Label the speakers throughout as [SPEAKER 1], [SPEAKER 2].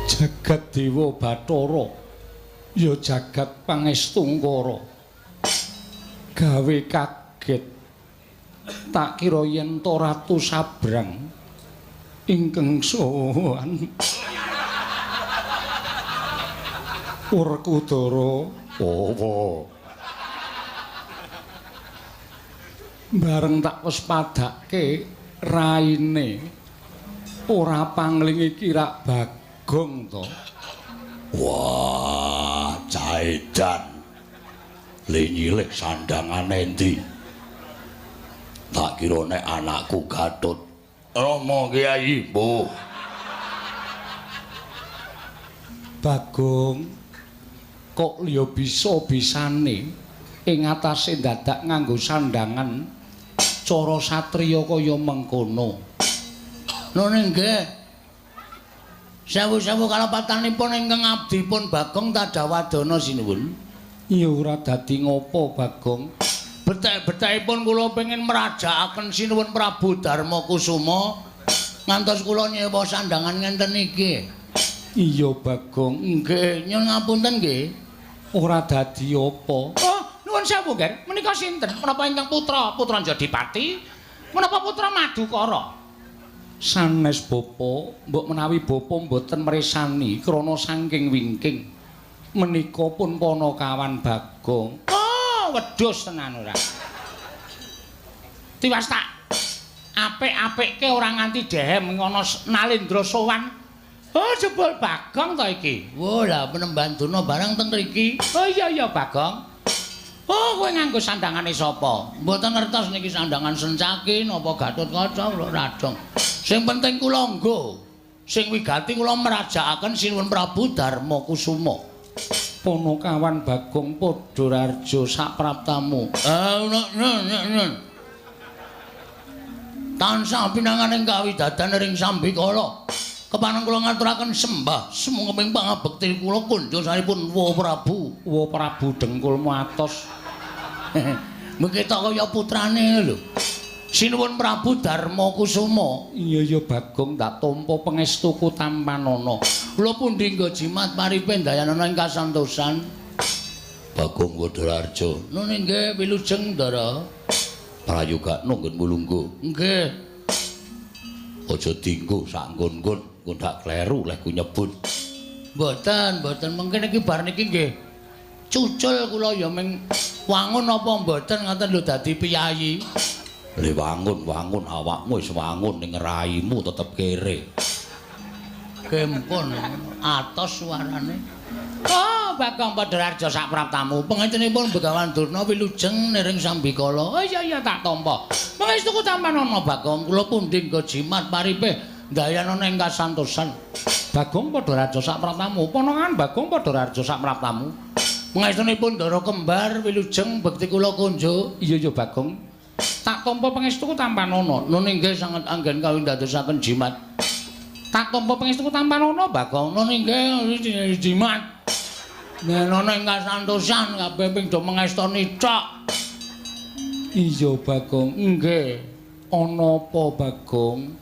[SPEAKER 1] Jagat Dewa Bathara ya jagat pangestungkara. Gawe kaget. Tak kira yen to Ratu Sabrang ingkang sowan. Werkudara apa? Bareng tak wis padake raine ora pangling iki rak Bagong to.
[SPEAKER 2] Wah, caedan. Le nyilih sandangane endi? Tak kira nek anakku Gatut. Rama Kyai, mbuh.
[SPEAKER 1] Bagong kok liya bisa-bisane ing atase dadak nganggo sandangan cara satriya kaya mengkono.
[SPEAKER 3] Nune nggih. Sewu-sewu kalepatanipun ingkang abdipun Bagong Tadawadana sinuwun.
[SPEAKER 1] Ya ora dadi ngopo Bagong.
[SPEAKER 3] Betek-betekipun kula pengin mrajakaken sinuwun Prabu Darma Kusuma ngantos kula nyewa sandangan ngenten iki.
[SPEAKER 1] Iya Bagong,
[SPEAKER 3] nggih, nyuwun ngapunten nggih.
[SPEAKER 1] Ora dadi apa. Oh, nuwun sewu, Nger. Menika sinten? Menapa ingkang putra, putra Jodipati? Menapa putra Madukara? Sanes bapa, mbok menawi bapa mboten mresani krana saking wingking. Menika pun panakawan Bagong. Oh, wedhus tenan ora. Tiwas tak apik-apikke ora nganti dehem ana Nalendra sowan. Oh, jebul Bagong to iki.
[SPEAKER 3] Wah, lah penemban Durna barang teng mriki.
[SPEAKER 1] Oh iya iya Bagong. Oh, kowe nganggo sandangane sapa?
[SPEAKER 3] Mboten ngertos niki sandangan Sencaki napa Gatotkaca kula radong. Sing penting kula nggo. Sing wigati kula mrajakaken Sinuwun Prabu Darma Kusuma.
[SPEAKER 1] Panakawan Bagong padha raja sapraptamu.
[SPEAKER 3] Ah, tansah pinanganing kawidadan ring sambikala. Kepaneng kula ngaturaken sembah sumangga pangabekti kula kunjosaripun Wa Prabu.
[SPEAKER 1] Wa Prabu dengkulmu atos.
[SPEAKER 3] Mengki tok kaya putrane lho. Sinuwun Prabu Darma Kusuma.
[SPEAKER 1] Iya iya Bagong, tak tampa pangestuku tampanana.
[SPEAKER 3] Kula pundi nggo jimat paripe ndayanana ing kasantosan.
[SPEAKER 2] Bagong Wadararja.
[SPEAKER 3] Nun nggih wilujeng Ndara.
[SPEAKER 2] Prayogakno nggon mulungguh.
[SPEAKER 3] Nggih.
[SPEAKER 2] Aja dinggo sak nggon-nggon, engko ndak kleru leh ku nyebut.
[SPEAKER 3] Mboten, mboten mungkin iki bar niki nggih. Cucul kula ya ming wangun apa mboten ngoten lho dadi piyayi.
[SPEAKER 2] Le wangun-wangun awakmu wis wangun ning raimu tetep kere.
[SPEAKER 3] Gempun atos suarane. Oh, Bagong Padhararja sapraptamu. Pangestenipun Begawan Durna wilujeng niring sambikala.
[SPEAKER 1] Oh iya iya tak tampa. Pangestuku tampanana
[SPEAKER 3] Bagong, kula pundi nggo jimat paripe ndayanana ing kasantosan.
[SPEAKER 1] Bagong Padhararja sapraptamu. Ponongan Bagong Padhararja sapraptamu.
[SPEAKER 3] Pangestunipun Ndara kembar wilujeng bekti kula kunjuk.
[SPEAKER 1] Iya iya Bagong. Tak tampa pangestuku tampanana.
[SPEAKER 3] Nun inggih sanget anggen kawindadosaken jimat.
[SPEAKER 1] Tak tampa pangestuku tampanana Bagong.
[SPEAKER 3] Nun inggih jimat. Nenono ing kasantosan kabeh ping do mengestoni tok.
[SPEAKER 1] Iya Bagong,
[SPEAKER 3] nggih.
[SPEAKER 1] Ana apa Bagong?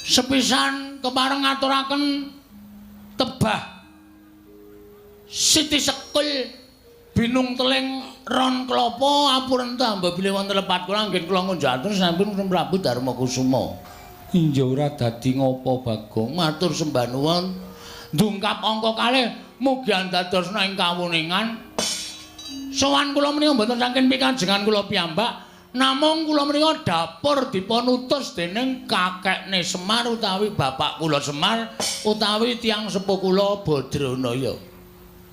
[SPEAKER 3] Sepisan kepareng ngaturaken tebah Siti Sekul binung teling ron klopo apurenta mbok bilih wonten lepat kula anggen kula ngunjukaken sampun Prabu Darma Kusuma.
[SPEAKER 1] Iya ora dadi ngopo Bagong,
[SPEAKER 3] matur sembah nuwun. Ndungkap angka kalih mugi andadosna ing kawuningan. Sowan kula menika mboten saking pikajengan kula piyambak, namung kula menika dapur dipun utus dening kakekne Semar utawi bapak kula Semar utawi tiyang sepuh kula Badranaya.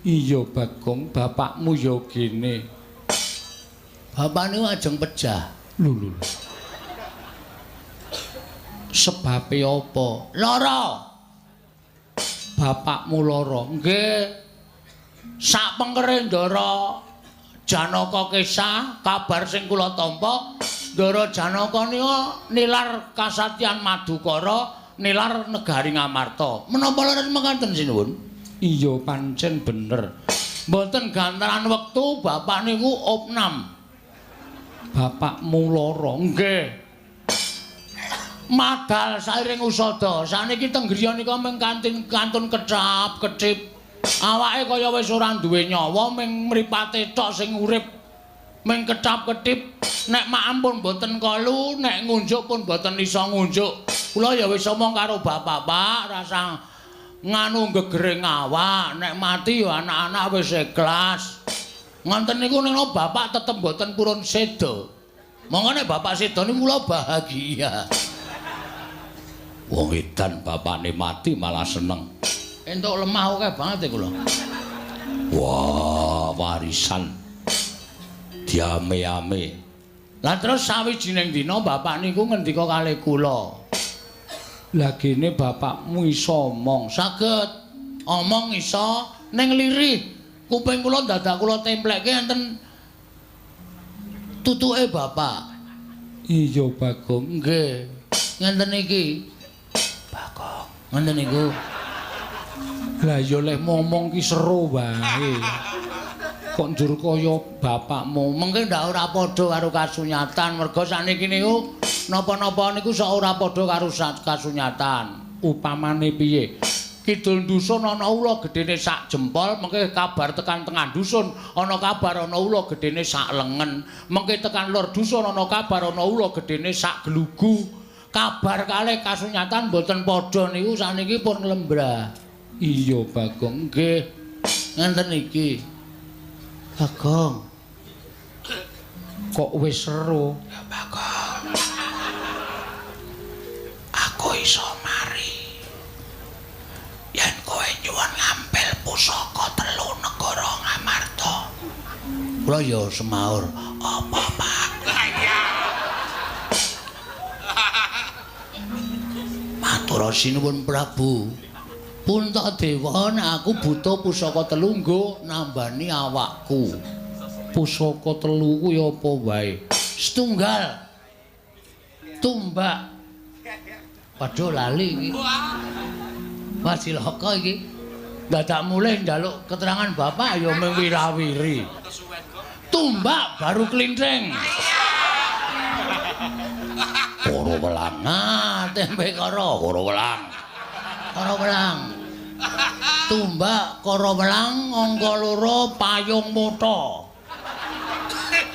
[SPEAKER 1] Iya Bagong, bapakmu ya gene.
[SPEAKER 3] Bapak niku ajeng pejah.
[SPEAKER 1] Lho lho. Sebabe apa?
[SPEAKER 3] Lara.
[SPEAKER 1] Bapakmu lara.
[SPEAKER 3] Nggih. Sak pengkere Ndara Janaka kesah, kabar sing kula tampa, Ndara Janaka nika nilar kasatyan Madukara, nilar negari Ngamarta. Menapa leres mekaten sinuwun?
[SPEAKER 1] Iya pancen bener.
[SPEAKER 3] Mboten gantaran wektu bapak niku opnam.
[SPEAKER 1] Bapakmu lara.
[SPEAKER 3] Nggih. Madal sairing usada. Saniki teng griya nika mung kantun kecap-kecip. Awake kaya wis ora duwe nyawa, mung mripate tok sing urip. Mung kecap-ketip. Nek maem pun mboten kolu, nek ngunjuk pun mboten iso ngunjuk. Kula ya wis omong karo bapak, Pak, rasa nganu gegering awak, nek mati ya anak-anak wis ikhlas. Ngonten niku nek bapak tetep mboten purun seda. Monggo nek bapak seda niku kula bahagia.
[SPEAKER 2] Wong edan bapakne mati malah seneng.
[SPEAKER 3] Entuk lemah akeh banget kula.
[SPEAKER 2] Wah, warisan diame-ame.
[SPEAKER 3] Lah terus sawijining dina bapak niku ngendika kalih kula.
[SPEAKER 1] Lah gene bapakmu iso omong.
[SPEAKER 3] Saged omong iso ning lirih. Kuping kula dadak kula templekke enten tutuke bapak.
[SPEAKER 1] Iya, Bagong.
[SPEAKER 3] Nggih. Ngenten iki.
[SPEAKER 1] Bagong.
[SPEAKER 3] Ngenten niku.
[SPEAKER 1] Lah ya leh momong ki seru wae. Kok njur kaya bapakmu.
[SPEAKER 3] Mengke ndak ora padha karo kasunyatan, merga sakniki niku napa-napa niku sok ora padha karo kasunyatan.
[SPEAKER 1] Upamane piye?
[SPEAKER 3] Kidul dusun ana ula gedene sak jempol, mengke kabar tekan tengah dusun ana kabar ana ula gedene sak lengen, mengke tekan lor dusun ana kabar ana ula gedene sak glugu. Kabar kalih kasunyatan mboten padha niku sakniki pun lembrah.
[SPEAKER 1] Iya, Bagong.
[SPEAKER 3] Nggih. Ngenten iki. Bagong.
[SPEAKER 1] Kok wis seru?
[SPEAKER 3] Ya Bagong. Aku iso mari. Yen kowe nyuwun ngampil pusaka telu negara Ngamarta. Kula ya semaur, apa Pak? Matur sinuwun Prabu. Puntadewa, nek aku butuh pusaka telu nggo nambani awakku.
[SPEAKER 1] Pusaka telu kuwi apa wae?
[SPEAKER 3] Setunggal. Tumbak. Waduh lali iki. Wah cilaka iki. Dadak mulih njaluk keterangan bapak ya mung wirawiri. Tumbak baru klinthing.
[SPEAKER 2] Koro welang.
[SPEAKER 3] Nah, tempe koro,
[SPEAKER 2] koro welang.
[SPEAKER 3] Koro welang. Tumbak koro welang angka loro payung mata.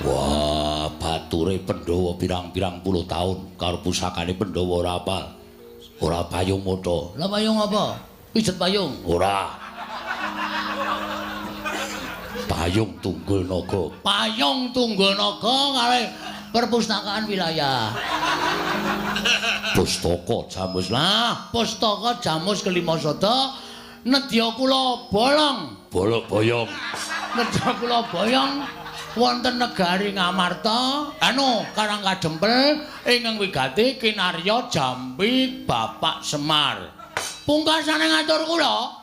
[SPEAKER 2] Wah, bature Pandhawa pirang-pirang puluh tahun karo pusakane Pandhawa ora apal. Ora payung mata.
[SPEAKER 3] Lah payung apa? Pijet payung?
[SPEAKER 2] Ora. Payung Tunggul Naga.
[SPEAKER 3] Payung Tunggul Naga kalih perpustakaan wilayah.
[SPEAKER 2] Pustaka Jamus.
[SPEAKER 3] Lah, pustaka Jamus kelima sada nedya kula bolong.
[SPEAKER 2] Bolok boyong.
[SPEAKER 3] Nedya kula boyong wonten negari Ngamarta, anu Karang Kadempel ingkang wigati kinarya Jampi Bapak Semar. Pungkasane ngatur kula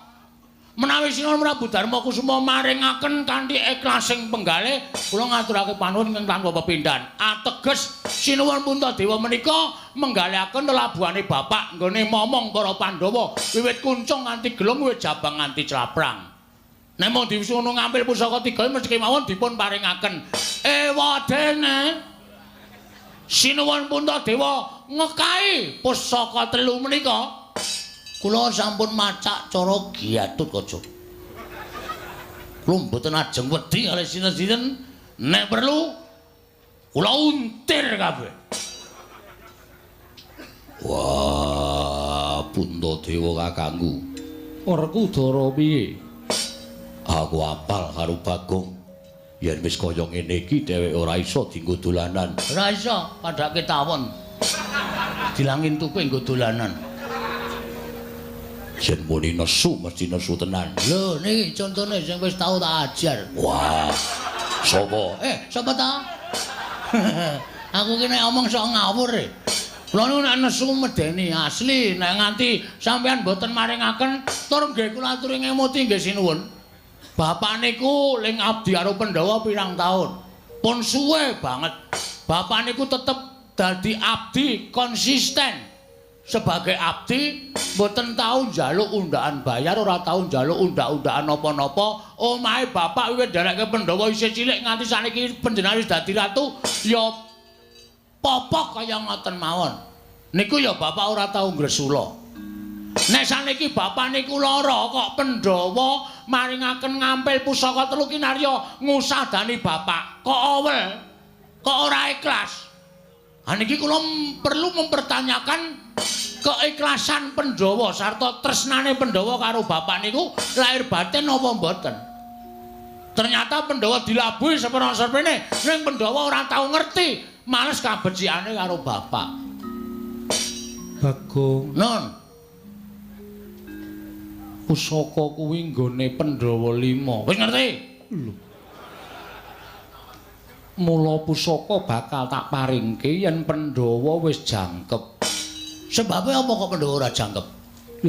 [SPEAKER 3] menawi Sinuwun Prabu Darma Kusuma maringaken kanthi ikhlasing penggalih kula ngaturake panuwun ingkang tanpa pepindhan. Ateges Sinuwun Puntadewa menika menggalihaken lelabuhane bapak nggone momong para Pandhawa wiwit kuncung nganti gelung wiwit jabang nganti claprang. Nek mung diwisuno ngampil pusaka tiga mesti kemawon dipun paringaken. Ewadene Sinuwun Puntadewa ngekai pusaka telu menika. Kula sampun macak cara Gatotkaca. Kula mboten ajeng wedi kalih sinten-sinten, nek perlu kula untir kabeh.
[SPEAKER 2] Wah, Puntadewa kakangku.
[SPEAKER 1] Werkudara piye?
[SPEAKER 2] Aku apal karo Bagong. Yen wis kaya ngene iki dheweke ora iso dienggo dolanan.
[SPEAKER 3] Ora iso, padhake tawon. Dilangin tuku nggo dolanan.
[SPEAKER 2] Yen muni nesu mesti nesu tenan.
[SPEAKER 3] Lho niki contone sing wis tau tak ajar.
[SPEAKER 2] Wah. Sapa?
[SPEAKER 3] Sapa ta? Aku ki nek omong sok ngawur e. Kula niku nek nesu medeni asli, nek nganti sampean mboten maringaken tur nggih kula aturi ngemuti nggih sinuwun. Bapak niku ling abdi karo Pandhawa pirang taun. Pun suwe banget. Bapak niku tetep dadi abdi konsisten. Sebagai abdi mboten tau njaluk undaan bayar, ora tau njaluk undak-undakan napa-napa. Omahe bapak wiwit nderekke Pandhawa isih cilik nganti saniki panjenengan wis dadi ratu ya popok kaya ngoten mawon. Niku ya bapak ora tau ngresula. Nek saniki bapak niku lara kok Pandhawa maringaken ngampil pusaka telu kinarya ngusadani bapak. Kok awel? Kok ora ikhlas? Ha niki kula perlu mempertanyakan keikhlasan Pandhawa sarta tresnane Pandhawa karo bapak niku lahir batin apa mboten? Ternyata Pandhawa dilabuhi seprana-seprene, ning Pandhawa ora tau ngerti, males kabecikane karo bapak.
[SPEAKER 1] Bagong,
[SPEAKER 3] Nun,
[SPEAKER 1] pusaka kuwi nggone Pandhawa 5.
[SPEAKER 3] Wis ngerti?
[SPEAKER 1] Lho. Mula pusaka bakal tak paringke yen Pandhawa wis jangkep.
[SPEAKER 3] Sebabe apa kok Pandhawa ora jangkep?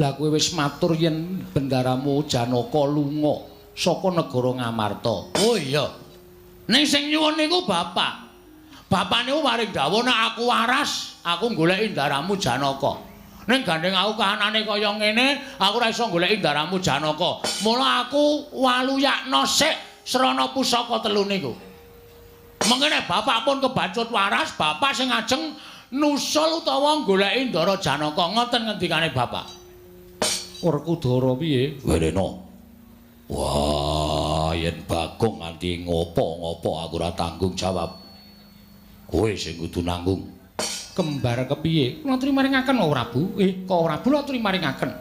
[SPEAKER 1] Lah kowe wis matur yen bendaramu Janaka lunga saka negara Ngamarta.
[SPEAKER 3] Oh iya. Ning sing nyuwun niku bapak. Bapak niku paring dawuh nek aku waras, aku goleki ndaramu Janaka. Ning gandeng aku kahanane kaya ngene, aku ora iso goleki ndaramu Janaka. Mula aku waluyakna sik srana pusaka telu niku. Mengkene bapak pun kebacut waras, bapak sing ajeng nusul utawa goleki ndara Janaka. Ngoten ngendikane bapak.
[SPEAKER 1] Werkudara piye?
[SPEAKER 2] Werena. Wah, yen Bagong nganti ngopo-ngopo aku ora tanggung jawab. Kowe sing kudu nanggung.
[SPEAKER 1] Kembar kepiye? Kula aturi maringaken kok Prabu. Kok Prabu kula aturi maringaken.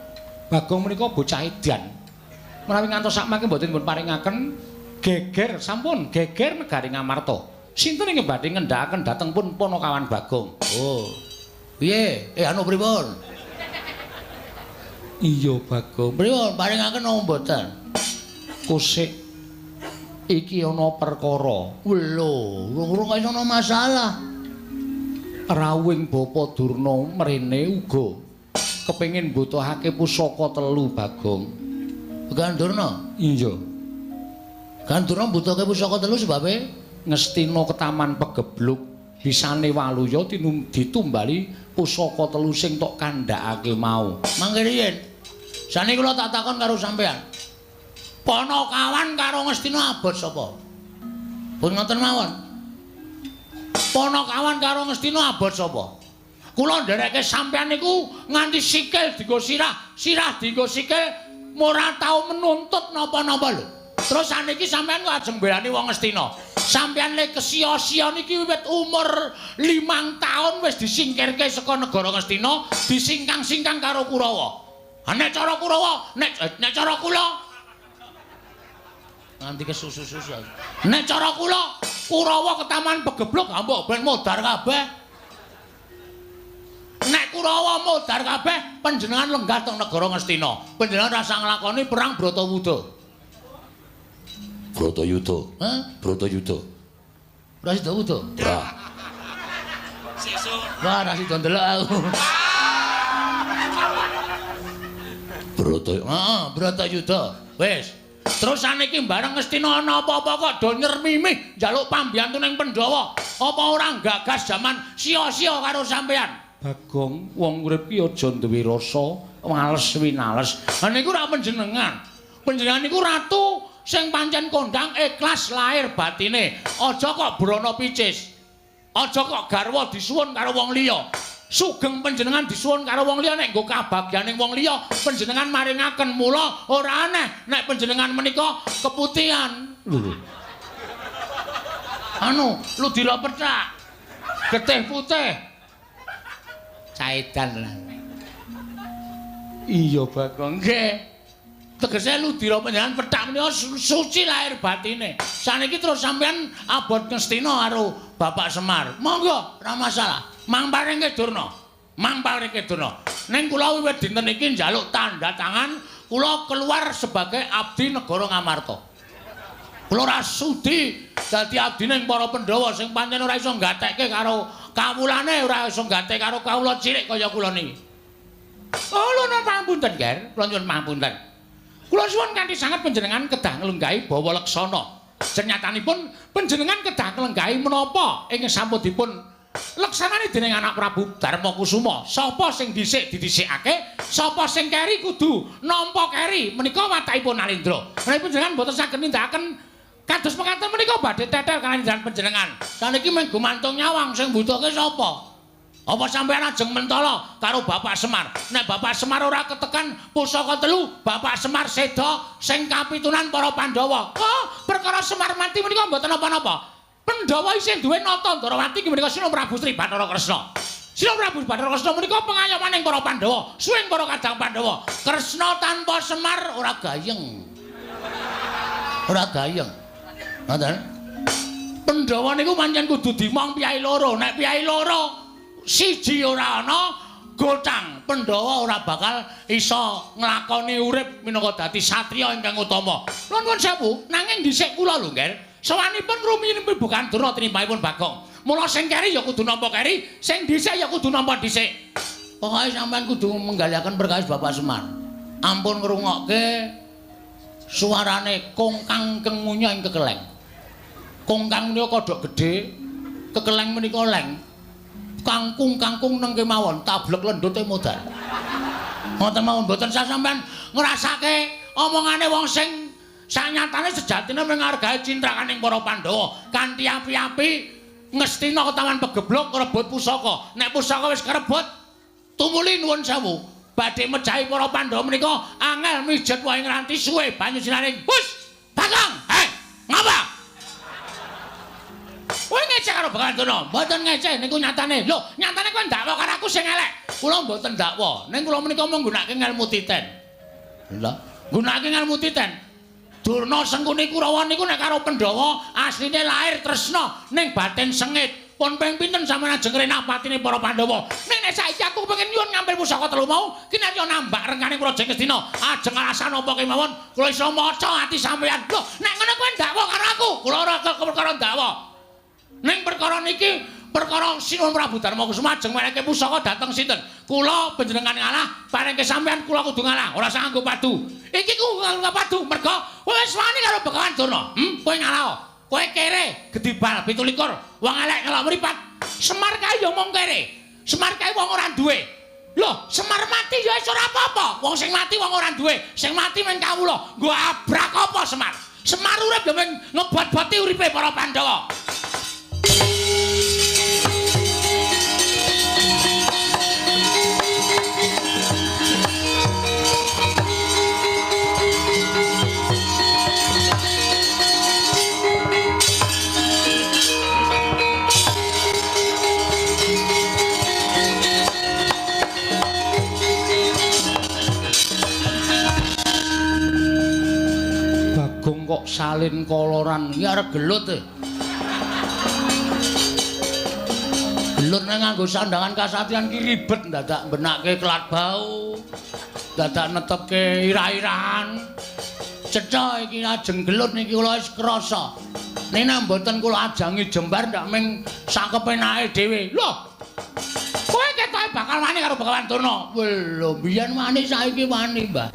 [SPEAKER 1] Bagong menika bocah edan. Menawi ngantos sakmangke mboten dipun paringaken geger sampun geger negari Ngamarta. Sinten ingkang badhe ngendhakaken dhateng pun Panakawan Bagong?
[SPEAKER 3] Oh. Piye? Anu pripun?
[SPEAKER 1] Iya Bagong.
[SPEAKER 3] Pripun paringaken napa mboten?
[SPEAKER 1] Kusik iki ana perkara.
[SPEAKER 3] Lho, urung kaya ana masalah.
[SPEAKER 1] Rawuhing Bapa Durna mrene uga kepengin mbutuhake pusaka telu Bagong.
[SPEAKER 3] Gandurna?
[SPEAKER 1] Iya.
[SPEAKER 3] Gandurna mbutuhake pusaka telu sebabe
[SPEAKER 1] Ngastina ketaman pegebluk bisane waluya ditumbali pusaka telu sing tok kandhakake mau.
[SPEAKER 3] Mangke riyin. Sane kula tak takon karo sampean. Panakawan karo Ngastina abot sapa? Pun ngoten mawon. Panakawan karo Ngastina abot sapa? Kula ndereke sampean niku nganti sikil dienggo sirah, sirah dienggo sikil, ora tau menuntut napa-napa lho. Terus saniki sampean kok ajeng mbelani wong Ngastina. Sampean le kesia-sia niki wiwit umur 5 tahun wis disingkirke saka negara Ngastina, disingkang-singkang karo Kurawa. Ha nek cara Kurawa, nek cara kula
[SPEAKER 2] nganti kesusu-susu.
[SPEAKER 3] Nek cara kula, Kurawa ketaman pegebluk mbok ben modar kabeh. Nek Kurawa modar kabeh, panjenengan lenggah teng negara Ngastina. Panjenengan rasa nglakoni perang Bratawuda.
[SPEAKER 2] Bratayuda.
[SPEAKER 3] Hah?
[SPEAKER 2] Bratayuda.
[SPEAKER 3] Ora sida wuda?
[SPEAKER 2] Ora.
[SPEAKER 3] Sesuk. Wah, ora sida ndelok aku.
[SPEAKER 2] Bratayuda.
[SPEAKER 3] Heeh, Bratayuda. Wis. Terus saniki bareng Ngastina ana apa-apa kok do nyermimih njaluk pambiyantu ning Pandhawa. Apa ora gagas jaman sia-sia karo sampean?
[SPEAKER 1] Bagong, wong urip ki aja duwe rasa males winales.
[SPEAKER 3] Ha niku ora panjenengan. Panjenengan niku ratu sing pancen kondang ikhlas lahir batine. Aja kok brana picis. Aja kok garwa disuwun karo wong liya. Sugeng panjenengan disuwun karo wong liya nek nggo kabagyaning wong liya panjenengan maringaken. Mula ora aneh nek panjenengan menika keputihan.
[SPEAKER 1] Lho.
[SPEAKER 3] Anu, ludira pethak. Getih putih. Caedan lah.
[SPEAKER 1] Iya Bagong.
[SPEAKER 3] Nggih. Tegese ludira panjenengan pethak menika suci lahir batine. Saniki terus sampean abot Ngastina karo Bapak Semar. Monggo, ora masalah. Mang paringke Durna. Mang paringke Durna. Ning kula wiwit dinten iki njaluk tanda tangan, kula keluar sebagai abdi negara Ngamarta. Kula ora sudi dadi abdine para Pandhawa sing pancen ora iso nggatekke karo kawulane, ora iso nggatekke karo kawula cilik kaya kula niki. Oh, lho napa pangapunten, Ger? Kula nyuwun pangapunten. Kula suwun kanthi sanget panjenengan kedah nglenggahi bawa leksana. Senyatanipun panjenengan kedah nglenggahi menapa ing sampun dipun leksanane dening anak Prabu Darma Kusuma. Sapa sing dhisik didhisikake, sapa sing keri kudu nampa keri. Menika watakipun Nalendra. Menawi panjenengan mboten saged nindakaken kados mekaten menika badhe tetel kaliyan panjenengan. Saniki mung gumantung nyawang sing mbutuhke sapa?
[SPEAKER 1] Apa sampeyan ajeng mentala karo Bapak Semar? Nek Bapak Semar ora ketekan pusaka telu, Bapak Semar seda sing kapitunan para Pandhawa. Oh, perkara Semar mati menika mboten napa-napa. Pandhawa isih duwe nata Ndrawati inggih menika Sina Prabu Sri Bathara Kresna. Sina Prabu Bathara Kresna menika pengayomaning para Pandhawa, suwing para kadang Pandhawa. Kresna tanpa Semar ora gayeng. Ora gayeng. Ngoten. Pandhawa niku pancen kudu dimong piyai loro. Nek piyai loro siji ora ana gotang, Pandhawa ora bakal iso nglakoni urip minangka dadi satriya ingkang utama. Nuwun sewu, nanging dhisik kula lho, Ngger. Sowanipun rumiyin bukan Durna tinimbangipun Bagong. Mula sing keri ya kudu nampa keri, sing dhisik ya kudu nampa dhisik. Pokoke sampean kudu menggaliaken perkawis Bapak Semar. Ampun ngrungokke suarane kongkang kengunya ing kekeleng. Kongkang menika kodhok gedhe, kekeleng menika leng. Kangkung-kangkung neng kemawon, tablek lendute modal. Ngoten mawon mboten sah sampean ngrasake omongane wong sing sanyatane sejatine menghargai cintrakaning para Pandhawa kanthi api-api ngestina ketawan pegeblok ngrebut pusaka. Nek pusaka wis kerebut, tumuli nuwun sewu badhe mejahi para Pandhawa menika angel mijet wae ngranti suwe banyu sinaring. Hus, Bagong, hei, ngapa? Kowe ngecek karo Begawan Durna? Mboten ngecek niku nyatane. Lho, nyatane kowe ndakwa karo aku sing elek. Kula mboten ndakwa. Ning kula menika mung nggunakake ngelmu titen. Lha, nggunakake ngelmu titen. Durna Sengkuni Kurawa niku nek karo Pandhawa asline lair tresna ning batin sengit. Pun ping pinten sampeyan ajeng ngrenah patine para Pandhawa. Ning nek saiki aku pengen nyuwun ngampil pusaka telu mau, ki nek yo nambak rengkaning Praja Ngastina. Ajeng alasan apa kemawon kula iso maca ati sampeyan. Lho, nek ngono kowe ndakwa karo aku. Kula ora perkara ndakwa. Ning perkara niki perkara Sinuwun Prabu Darma Kusuma ajeng wenehke pusaka dhateng sinten? Kula panjenengan ngalah, parengke sampeyan kula kudu ngalah, ora usah nganggo padu. Iki ku nganggo padu mergo wis wani karo Begawan Durna. Kowe ngalah. Kowe kere gedhi bal 27, wong elek ngelok mripat. Semar kae ya mung kere. Semar kae wong ora duwe. Lho, Semar mati ya wis ora apa-apa. Wong sing mati wong ora duwe, sing mati mung kawula. Nggo abrak apa Semar? Semar urip ya mung ngebot-boti uripe para Pandhawa. Bagong kok salin koloran iki arep gelut e. Gelut nek nganggo sandangan kasatriyan ki ribet, dadak mbenake kelat bau, dadak netepke ira-irahan. Cetha iki ajeng gelut niki kula wis krasa. Nek mboten kula ajangi jembar ndak ming sakepenake dhewe. Lho, kowe ketoke bakal wani karo Begawan Durna. Lho, biyen wani saiki wani, Mbah.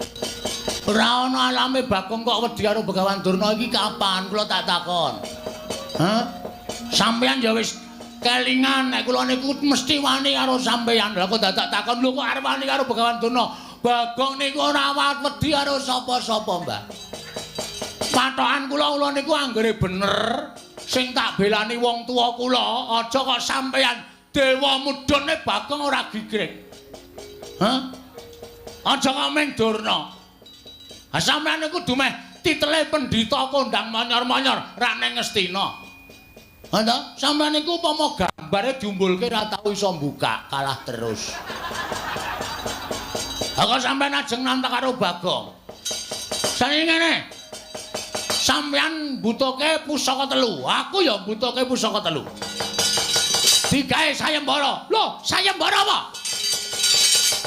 [SPEAKER 1] Ora ana alame Bagong kok wedi karo Begawan Durna iki kapan kula tak takon. Hah? Sampeyan ya wis kelingan nek kula niku mesti wani karo sampeyan. Lah kok dadak takon lho kok arep wani karo Begawan Durna? Bagong niku ora wedi karo sapa-sapa, Mbah. Patokan kula kula niku anggere bener sing tak belani wong tuwa kula, aja kok sampeyan dewa mudhune Bagong ora gigrik. Hah? Aja kok ming Durna. Ha sampeyan niku dumeh titele pendhita kondang manyor-manyor rak ning Ngastina. Ha ta? Sampeyan niku upama gambare diumbulke ora tau iso mbukak, kalah terus. Ha kok sampeyan ajeng nantang karo Bagong. Saiki ngene. Sampeyan mbutuhke pusaka telu, aku ya mbutuhke pusaka telu. Digawe sayembara. Lho, sayembara apa?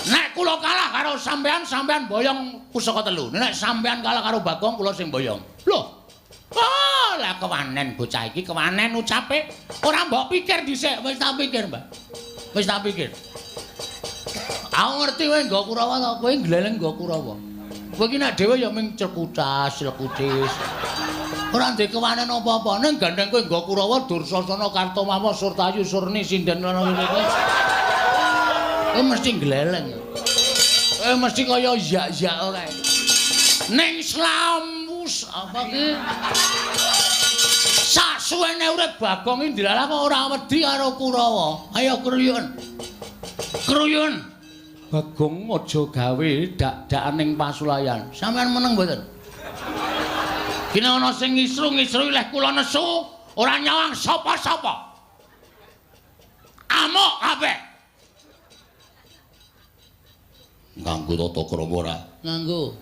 [SPEAKER 1] Nek kula kalah karo sampeyan, sampeyan boyong pusaka telu. Nek sampeyan kalah karo Bagong, kula sing boyong. Lho. Oh, lah kewanen bocah iki, kewanen ucape. Ora mbok pikir dhisik, wis tak pikir, Mbah. Wis tak pikir. Aku ngerti kowe nggo Kurawa to, kowe gleleng nggo Kurawa. Kowe iki nek dhewe ya mung cekutas, lekutis. Ora ndek kewanen apa-apa, ning gandeng kowe nggo Kurawa Dursasana, Kartomawa, Surtayu, Surni, Sinden ngono kuwi. Kowe mesti gleleng. Kowe mesti kaya yak-yak kae. Ning slamus apa ki? Sak suwene urip Bagong iki ndilalah kok ora wedi karo Kurawa. Ayo kruyun.
[SPEAKER 3] Kruyun.
[SPEAKER 1] Bagong aja gawe dak-dakan ning pasulayan.
[SPEAKER 3] Sampeyan meneng mboten?
[SPEAKER 1] Kene ana sing ngisru-ngisru leh kula nesu, ora nyawang sapa-sapa. Amuk kabeh.
[SPEAKER 2] Nganggo tata krama ora?
[SPEAKER 3] Nganggo.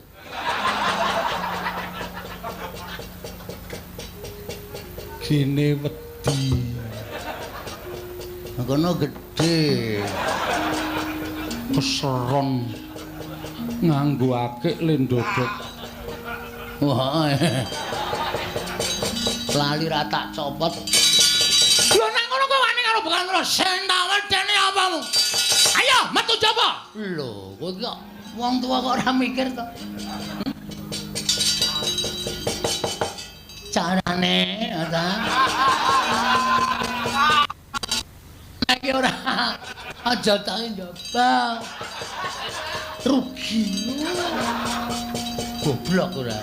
[SPEAKER 1] Gene wedi.
[SPEAKER 3] Kono gedhe.
[SPEAKER 1] Keseron nganggo akik le ndodok.
[SPEAKER 3] Wah. Lali ra tak copot.
[SPEAKER 1] Lho nang ngono kowe wani karo Begawan Durna sing tak wedeni apamu? Ayo metu jaba.
[SPEAKER 3] Lho, kowe kok wong tuwa kok ora mikir to? Carane ta. Nek ora aja tak njaba. Rugi. Goblok ora.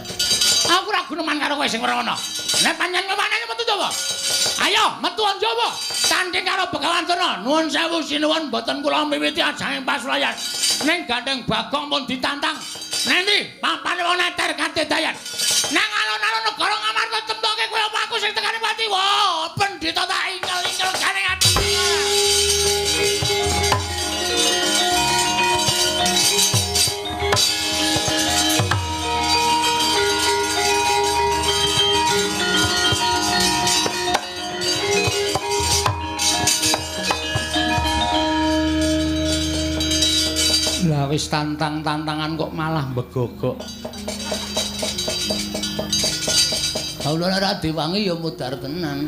[SPEAKER 1] Aku ora guneman karo kowe sing ora ono. Nek pancen wani metu jaba. Ayo metu njaba. Tanding karo Begawan Durna. Nuwun sewu sinuwun mboten kula miwiti ajang pasulayan. Ning gandeng Bagong pun ditantang. Nendi papane wong neter kadedayan. Nang alun-alun negara Ngamarta temtoke kowe apa aku sing tekane pati. Wah, pendhita tak ingkel-ingkel gane ati. Lah wis tantang-tantangan kok malah mbegogok.
[SPEAKER 3] Kawula ora diwangi ya mudhar tenan.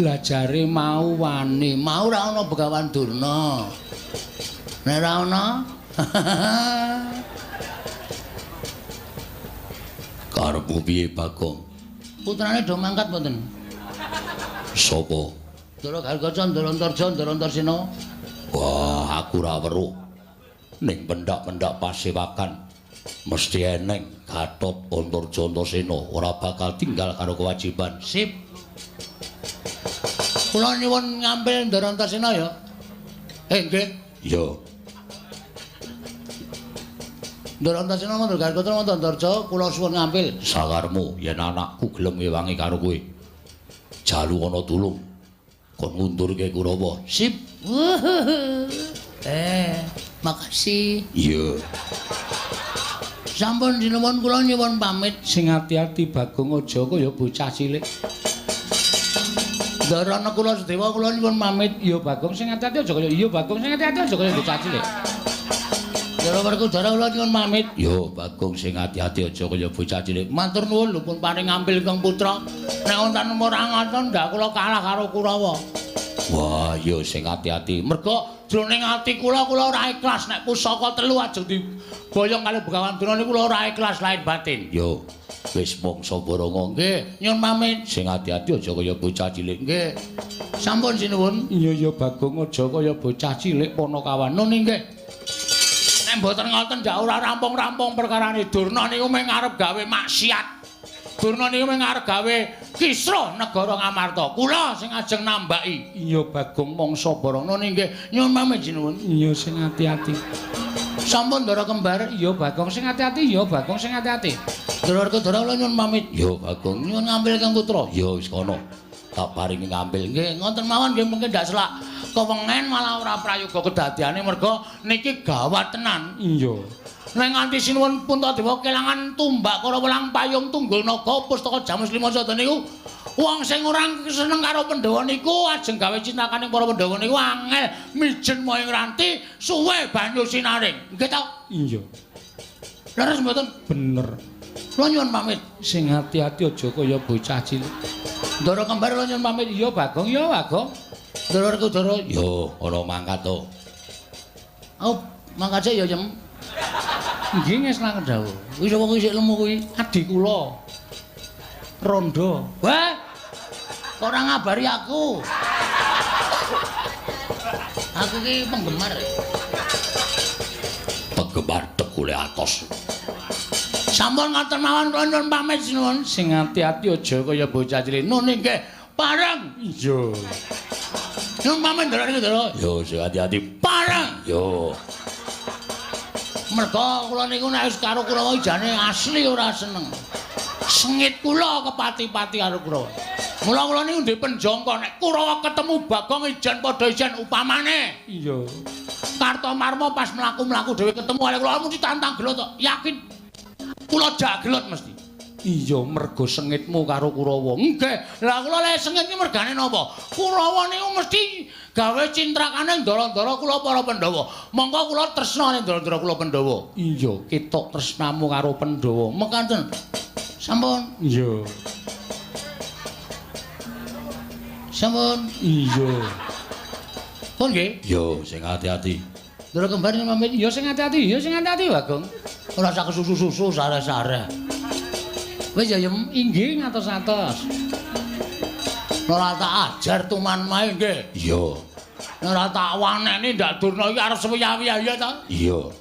[SPEAKER 1] Lah jare mau wani,
[SPEAKER 3] mau ora ana Begawan Durna. Nek ora ana
[SPEAKER 2] karepmu piye Bagong?
[SPEAKER 3] Putrane do mangkat mboten?
[SPEAKER 2] Sapa?
[SPEAKER 3] Ndara Gargaca, Ndara Antarja, Ndara Antarsena.
[SPEAKER 2] Wah, aku ora weruh. Ning pendak-pendak pasewakan mesti eneng Gatot Antarja Antasena ora bakal tinggal karo kewajiban.
[SPEAKER 3] Sip. Kula nyuwun ngambil Ndara Antarsena ya. Nggih.
[SPEAKER 2] Ya.
[SPEAKER 3] Ndara Antarsena Ndara Gargaca Ndara Antarja kula suwun ngambil.
[SPEAKER 2] Sakarmu yen anakku gelem ngewangi karo kowe. Jalu ana tulung. Kon ngundurke Kurawa.
[SPEAKER 3] Sip. Makasih.
[SPEAKER 2] Iya.
[SPEAKER 3] Sampun sinuwun kula nyuwun pamit.
[SPEAKER 1] Sing ati-ati Bagong aja kaya bocah cilik.
[SPEAKER 3] Ndara Nakula Sadewa kula nyuwun pamit.
[SPEAKER 1] Iya Bagong sing ati-ati aja kaya iya Bagong sing ati-ati aja kaya bocah cilik.
[SPEAKER 3] Ndara Werkudara kula nyuwun pamit.
[SPEAKER 2] Yo Bagong sing ati-ati aja kaya bocah cilik.
[SPEAKER 3] Matur nuwun lho pun paring ngambil Kang Putra. Nek wonten ora ngoten ndak kula kalah karo Kurawa.
[SPEAKER 2] Wah, yo sing ati-ati.
[SPEAKER 1] Mergo jroning ati kula kula ora ikhlas nek pusaka telu ajeng diboyong karo Begawan Durna niku kula ora ikhlas lahir batin.
[SPEAKER 2] Yo, wis mangsa borongo.
[SPEAKER 3] Nggih, nyuwun pamit.
[SPEAKER 2] Sing ati-ati aja kaya bocah cilik.
[SPEAKER 3] Nggih. Sampun sinuwun.
[SPEAKER 1] Iya ya Bagong aja kaya bocah cilik Panakawan. Nun nggih. Nek mboten ngoten ndak ora rampung-rampung perkarane Durna niku mung arep gawe maksiat. Durna niku mung arep gawe kisruh negara Ngamarta. Kula sing ajeng nambaki. Iya Bagong mangsa barana nggih.
[SPEAKER 3] Nyuwun pamit sinuwun.
[SPEAKER 1] Iya sing ati-ati.
[SPEAKER 3] Sampun Ndara kembar.
[SPEAKER 1] Iya Bagong sing ati-ati. Iya Bagong sing ati-ati.
[SPEAKER 3] Ndara Werkudara kula nyuwun pamit.
[SPEAKER 2] Iya Bagong
[SPEAKER 3] nyuwun ngambil Kang Putra.
[SPEAKER 2] Iya wis kono. Tak paringi ngambil.
[SPEAKER 3] Nggih, ngoten mawon nggih mungkin ndak selak kewengen malah ora prayoga kedadiane merga niki gawat tenan.
[SPEAKER 1] Iya.
[SPEAKER 3] Nek nganti sinuwun Puntadewa kelangan tumbak Kurawa lang payung tunggul naga pustaka Jamus Lima Sada niku wong sing ora seneng karo Pandhawa niku ajeng gawe cinakaning para Pandhawa niku angel mijen moyong ranti suwe banyu sinaring. Nggih ta?
[SPEAKER 1] Iya.
[SPEAKER 3] Leres mboten?
[SPEAKER 1] Bener.
[SPEAKER 3] Kula nyuwun pamit.
[SPEAKER 1] Sing ati-ati aja kaya bocah cilik.
[SPEAKER 3] Ndara kembar kula nyuwun pamit.
[SPEAKER 1] Iya Bagong, iya Bagong.
[SPEAKER 3] Ndara Werkudara.
[SPEAKER 2] Yo, ora mangkat to.
[SPEAKER 3] Oh, mangkat sik ya, Yem.
[SPEAKER 1] Nggih ngesnaken dawuh.
[SPEAKER 3] Kuwi sapa kuwi sik lemu kuwi?
[SPEAKER 1] Adi kula. Rondo.
[SPEAKER 3] Wah. Kok ora ngabari aku? Aku ki penggemar.
[SPEAKER 2] Penggemar tegule atos.
[SPEAKER 3] Sampun ngoten mawon kula nyuwun pamit sinuwun.
[SPEAKER 1] Sing ati-ati aja kaya bocah cilik.
[SPEAKER 3] Nun nggih, pareng.
[SPEAKER 1] Iya.
[SPEAKER 3] Nyuwun pamit Ndara niku, Ndara.
[SPEAKER 2] Yo sing ati-ati.
[SPEAKER 3] Pareng.
[SPEAKER 2] Yo.
[SPEAKER 3] Merga kula niku nek wis karo Kurawa jane asli ora seneng. Sengit kula kepati-pati karo Kurawa. Mula kula niku ndek penjangka nek Kurawa ketemu Bagong ijen padha ijen upamane.
[SPEAKER 1] Iya.
[SPEAKER 3] Kartomarma pas mlaku-mlaku dhewe ketemu karo kula mesti tantang gelut tok. Yakin. Kula jak gelut mesti.
[SPEAKER 1] Iya, mergo sengitmu karo Kurawa.
[SPEAKER 3] Nggih. Lah kula lek sengit iki mergane napa? Kurawa niku mesti gawe cintrakane ndara-ndara kula para Pandhawa. Mongko kula tresna ning ndara-ndara kula Pandhawa.
[SPEAKER 1] Iya, ketok tresnamu karo Pandhawa.
[SPEAKER 3] Mekaten. Sampun.
[SPEAKER 1] Iya.
[SPEAKER 3] Sampun.
[SPEAKER 1] Iya.
[SPEAKER 3] Pun nggih.
[SPEAKER 2] Yo sing ati-ati.
[SPEAKER 3] Ndara kembar pamit.
[SPEAKER 1] Ya sing ati-ati, ya sing ati-ati Bagong.
[SPEAKER 3] Ora usah kesusu-susu sare-sare. Wis ya yem
[SPEAKER 1] inggih ngatos-atos.
[SPEAKER 3] Ora tak ajar tuman mae nggih.
[SPEAKER 2] Iya.
[SPEAKER 3] Ora tak waneni ndak Durna iki arep sewiyah-wiyah ya ta?
[SPEAKER 2] Iya.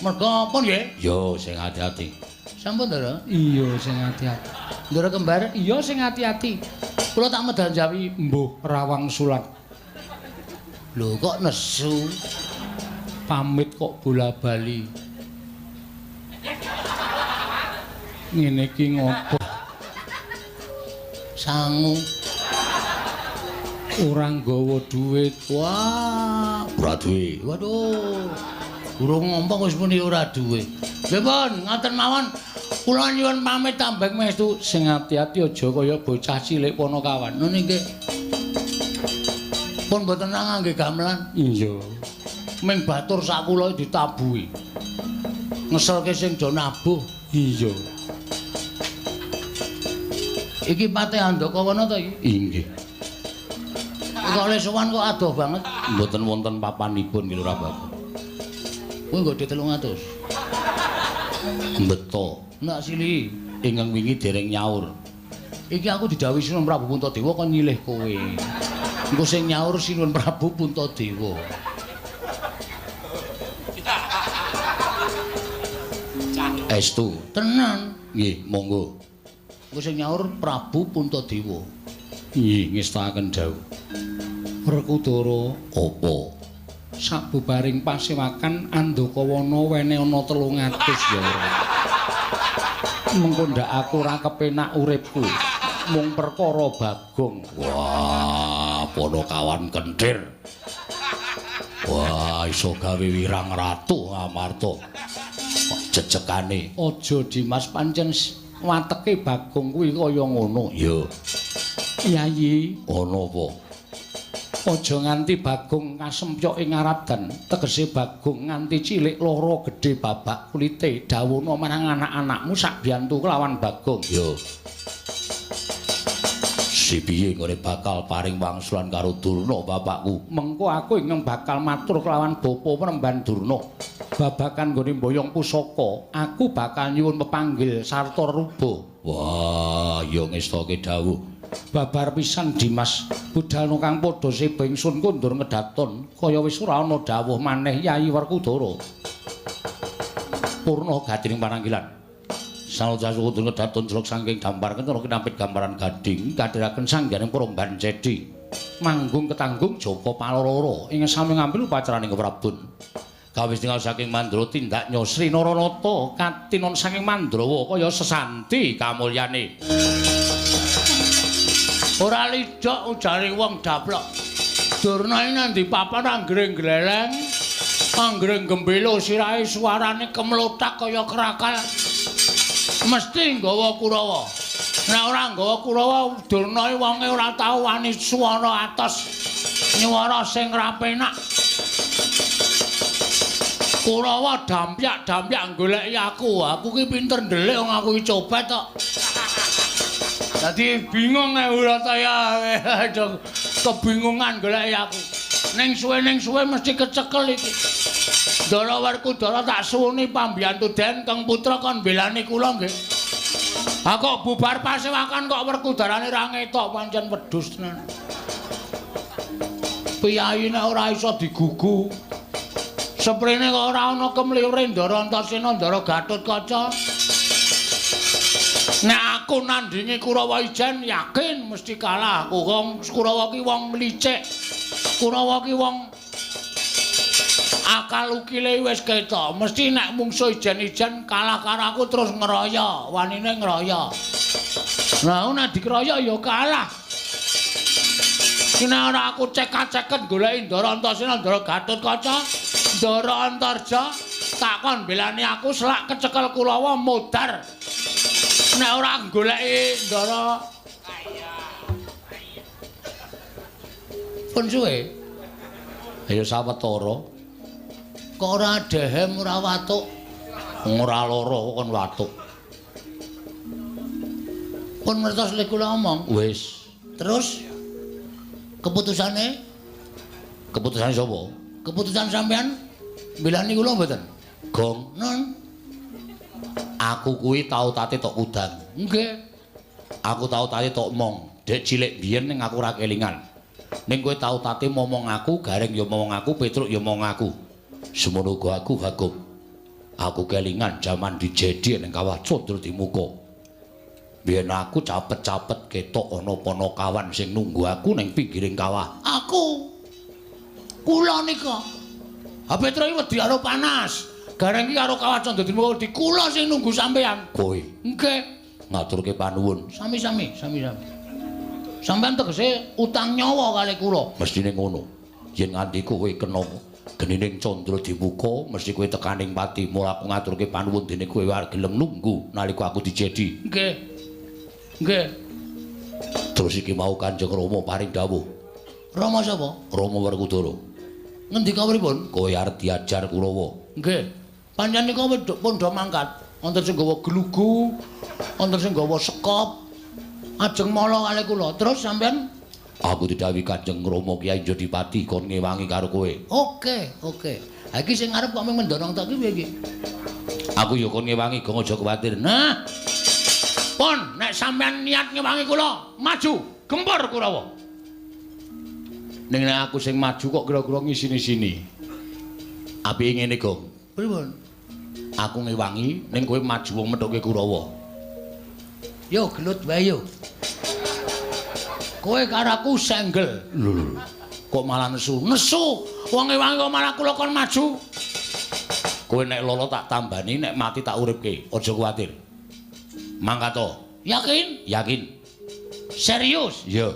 [SPEAKER 3] Mergo apa nggih?
[SPEAKER 2] Yo sing ati-ati.
[SPEAKER 3] Sampun Ndara.
[SPEAKER 1] Iya sing ati-ati.
[SPEAKER 3] Ndara kembar,
[SPEAKER 1] iya sing ati-ati.
[SPEAKER 3] Kula tak medal jawi
[SPEAKER 1] mbuh rawang sulat.
[SPEAKER 3] Lho kok nesu?
[SPEAKER 1] Pamit kok bola-bali. Ngene iki ngopo?
[SPEAKER 3] Sangu.
[SPEAKER 1] Ora nggawa dhuwit.
[SPEAKER 3] Wah,
[SPEAKER 2] ora duwe.
[SPEAKER 3] Waduh. Durung ngompong wis muni ora duwe. Nggih pun, ngoten mawon. Kula nyuwun pamit tambeng mestu.
[SPEAKER 1] Sing ati-ati aja kaya bocah cilik Panakawan.
[SPEAKER 3] Ngono nggih. Pun mboten ngangge gamelan.
[SPEAKER 1] Iya.
[SPEAKER 3] Ming batur sak kula ditabuhi. Ngeselke sing do nabuh.
[SPEAKER 1] Iya.
[SPEAKER 3] Iki Patih Andakawana to iki?
[SPEAKER 2] Inggih.
[SPEAKER 3] Kok le sowan kok adoh banget.
[SPEAKER 2] Mboten wonten papanipun nggih Lurah Bagong.
[SPEAKER 3] Kuwi nggo 300.
[SPEAKER 2] Beto.
[SPEAKER 3] Nak sili
[SPEAKER 2] ingkang wingi dereng nyaur.
[SPEAKER 3] Iki aku didhawuhi Sinuwun Prabu Puntadewa kon nyilih kowe. Engko sing nyaur Sinuwun Prabu Puntadewa.
[SPEAKER 2] Estu.
[SPEAKER 3] Tenan.
[SPEAKER 2] Nggih, monggo.
[SPEAKER 3] Engko sing nyaur Prabu Puntadewa.
[SPEAKER 1] Nggih, ngestakaken dawuh. Werkudara
[SPEAKER 2] apa?
[SPEAKER 1] Sabubaring pasewakan Andakawana wene ana 300 ya ora. Mengko ndak aku ora kepenak uripku. Mung perkara Bagong.
[SPEAKER 2] Wah, Panakawan kenthir. Wah, iso gawe wirang ratu Ngamarta. Jejekane
[SPEAKER 1] aja Dimas, pancen wateke Bagong kuwi kaya ngono.
[SPEAKER 2] Iya.
[SPEAKER 1] Yayi,
[SPEAKER 2] ana apa?
[SPEAKER 1] Aja nganti Bagong kasempyok ing Aradan, tegese Bagong nganti cilik lara gedhe babak kulite. Dawuhna marang anak-anakmu sak biyantu kelawan Bagong.
[SPEAKER 2] Iya. Si piye nggone bakal paring wangsulan karo Durna bapakku?
[SPEAKER 1] Mengko aku ingkang bakal matur kelawan Bapa Premban Durna. Babakan nggone mboyong pusaka, aku bakal nyuwun pepanggil sarta ruba.
[SPEAKER 2] Wah, ya ngestake dawuh.
[SPEAKER 1] Babar pisan Dimas, budalno kang padha seba ingsun kondur ngedaton, kaya wis ora ana dawuh maneh Yayi Werkudara.
[SPEAKER 2] Purna gadining pananggilan. Sanoja suwun ngedaton jelok saking dampar kencana kinampit gambaran gading kadhiraken sangganing Promban Cedi.
[SPEAKER 1] Manggung ketanggung Jaka Palororo ing sami ngambil upacaraning Prabun.
[SPEAKER 2] Kawis tinggal saking Mandra tindak
[SPEAKER 1] Sri Naranata katinon saking Mandrawa kaya sesanti kamulyane.
[SPEAKER 3] Ora lidhok ujare wong daplok. Durna iki nang ndi papan anggere gleleng, anggere gembelo sirahe suarane kemlothak kaya krakal. Mesti nggawa Kurawa. Nek ora nggawa Kurawa, Durna iki wonge ora tau wani suara atos, nyuara sing ra penak. Kurawa dampyak-dampyak goleki aku. Aku ki pinter ndelik wong aku ki copet kok. Dadi bingung ora saya kebingungan goleki aku. Ning suwe mesti kecekel iki. Ndara Werkudara tak suwuni pambiyantu Den Kang Putra kon mbelani kula nggih. Ha kok bubar pasewakan kok Werkudarane ra ngetok pancen wedhus tenan. Piyayi nek ora iso digugu. Seprene kok ora ana kemliure Ndara Antasena Ndara Gatotkaca. Nek aku nandingi Kurawa ijen yakin mesti kalah aku. Wong Kurawa ki wong licik.
[SPEAKER 1] Kurawa ki wong akal ukile wis ketok. Mesti nek mungsuh ijen-ijen kalah karo aku terus ngeroyo, wanine ngeroyo. Lah nek dikeroyok ya kalah. Nek ora aku cekak-ceket goleki Ndara Antasena, Ndara Gatotkaca, Ndara Antarja, tak kon belani aku selak kecekel Kurawa modar. Nek ora goleki Ndara pun suwe.
[SPEAKER 2] Ayo sawetara.
[SPEAKER 1] Kok ora dehem ora watuk?
[SPEAKER 2] Ora lara kon watuk.
[SPEAKER 1] Pun ngertos lek kula omong.
[SPEAKER 2] Wis.
[SPEAKER 1] Terus keputusane?
[SPEAKER 2] Keputusane sapa?
[SPEAKER 1] Keputusan sampean mbelani kula mboten?
[SPEAKER 2] Gong.
[SPEAKER 1] Non.
[SPEAKER 2] Aku kuwi tau tate tok udan.
[SPEAKER 1] Nggih.
[SPEAKER 2] Aku tau tate tok mong. Dek cilik biyen ning aku ora kelingan. Ning kowe tau tate momong aku, Gareng ya momong aku, Petruk ya momong aku. Semono uga aku Bagong. Aku kelingan jaman dijedi ning kawah Candradimuka. Biyen aku capet-capet ketok ana panakawan sing nunggu aku ning pinggiring kawah.
[SPEAKER 1] Aku. Kula nika. Ha Petruk iki wedi karo panas. Gareng iki karo kawah Candradimuka wedi kula sing nunggu sampean.
[SPEAKER 2] Kowe.
[SPEAKER 1] Nggih.
[SPEAKER 2] Ngaturke panuwun.
[SPEAKER 1] Sami-sami, sami-sami. Sampeyan tegese utang nyawa kalih kula.
[SPEAKER 2] Mestine ngono. Yen nganti kowe kena genining Candradimuka, mesti kowe tekaning pati. Mula aku ngaturke panuwun dene kowe arep gelem nunggu nalika aku dijedi.
[SPEAKER 1] Nggih. Nggih.
[SPEAKER 2] Terus iki mau Kanjeng Rama paring dawuh.
[SPEAKER 1] Rama sapa?
[SPEAKER 2] Rama Werkudara.
[SPEAKER 1] Ngendika pripun?
[SPEAKER 2] Kowe arep diajar Kurawa.
[SPEAKER 1] Nggih. Pancen nika pun do mangkat. Wonten sing gawa glugu, wonten sing gawa sekop. Ajeng mala kalih kula. Terus sampean?
[SPEAKER 2] Aku didhawuhi Kanjeng Rama Kyai Jodipati kon ngewangi karo kowe.
[SPEAKER 1] Oke, oke. Ha iki sing arep kok mung mendorong tok iki piye iki?
[SPEAKER 2] Aku ya kon ngewangi, gong aja kuwatir.
[SPEAKER 1] Nah. Pun nek sampean niat ngewangi kula, maju, gempur Kurawa.
[SPEAKER 2] Ning nek aku sing maju kok kira-kira ngisini-sini. Apike ngene, Gong.
[SPEAKER 1] Pripun?
[SPEAKER 2] Aku ngewangi ning kowe maju wong methuke Kurawa.
[SPEAKER 1] Yo gelut wae yo. Kowe karo aku senggel.
[SPEAKER 2] Lho, kok malah nesu?
[SPEAKER 1] Nesu. Wong ngewangi kok malah kula kon maju.
[SPEAKER 2] Kowe nek lolo tak tambani, nek mati tak uripke. Aja kuwatir. Mangkat to.
[SPEAKER 1] Yakin?
[SPEAKER 2] Yakin.
[SPEAKER 1] Serius?
[SPEAKER 2] Iya.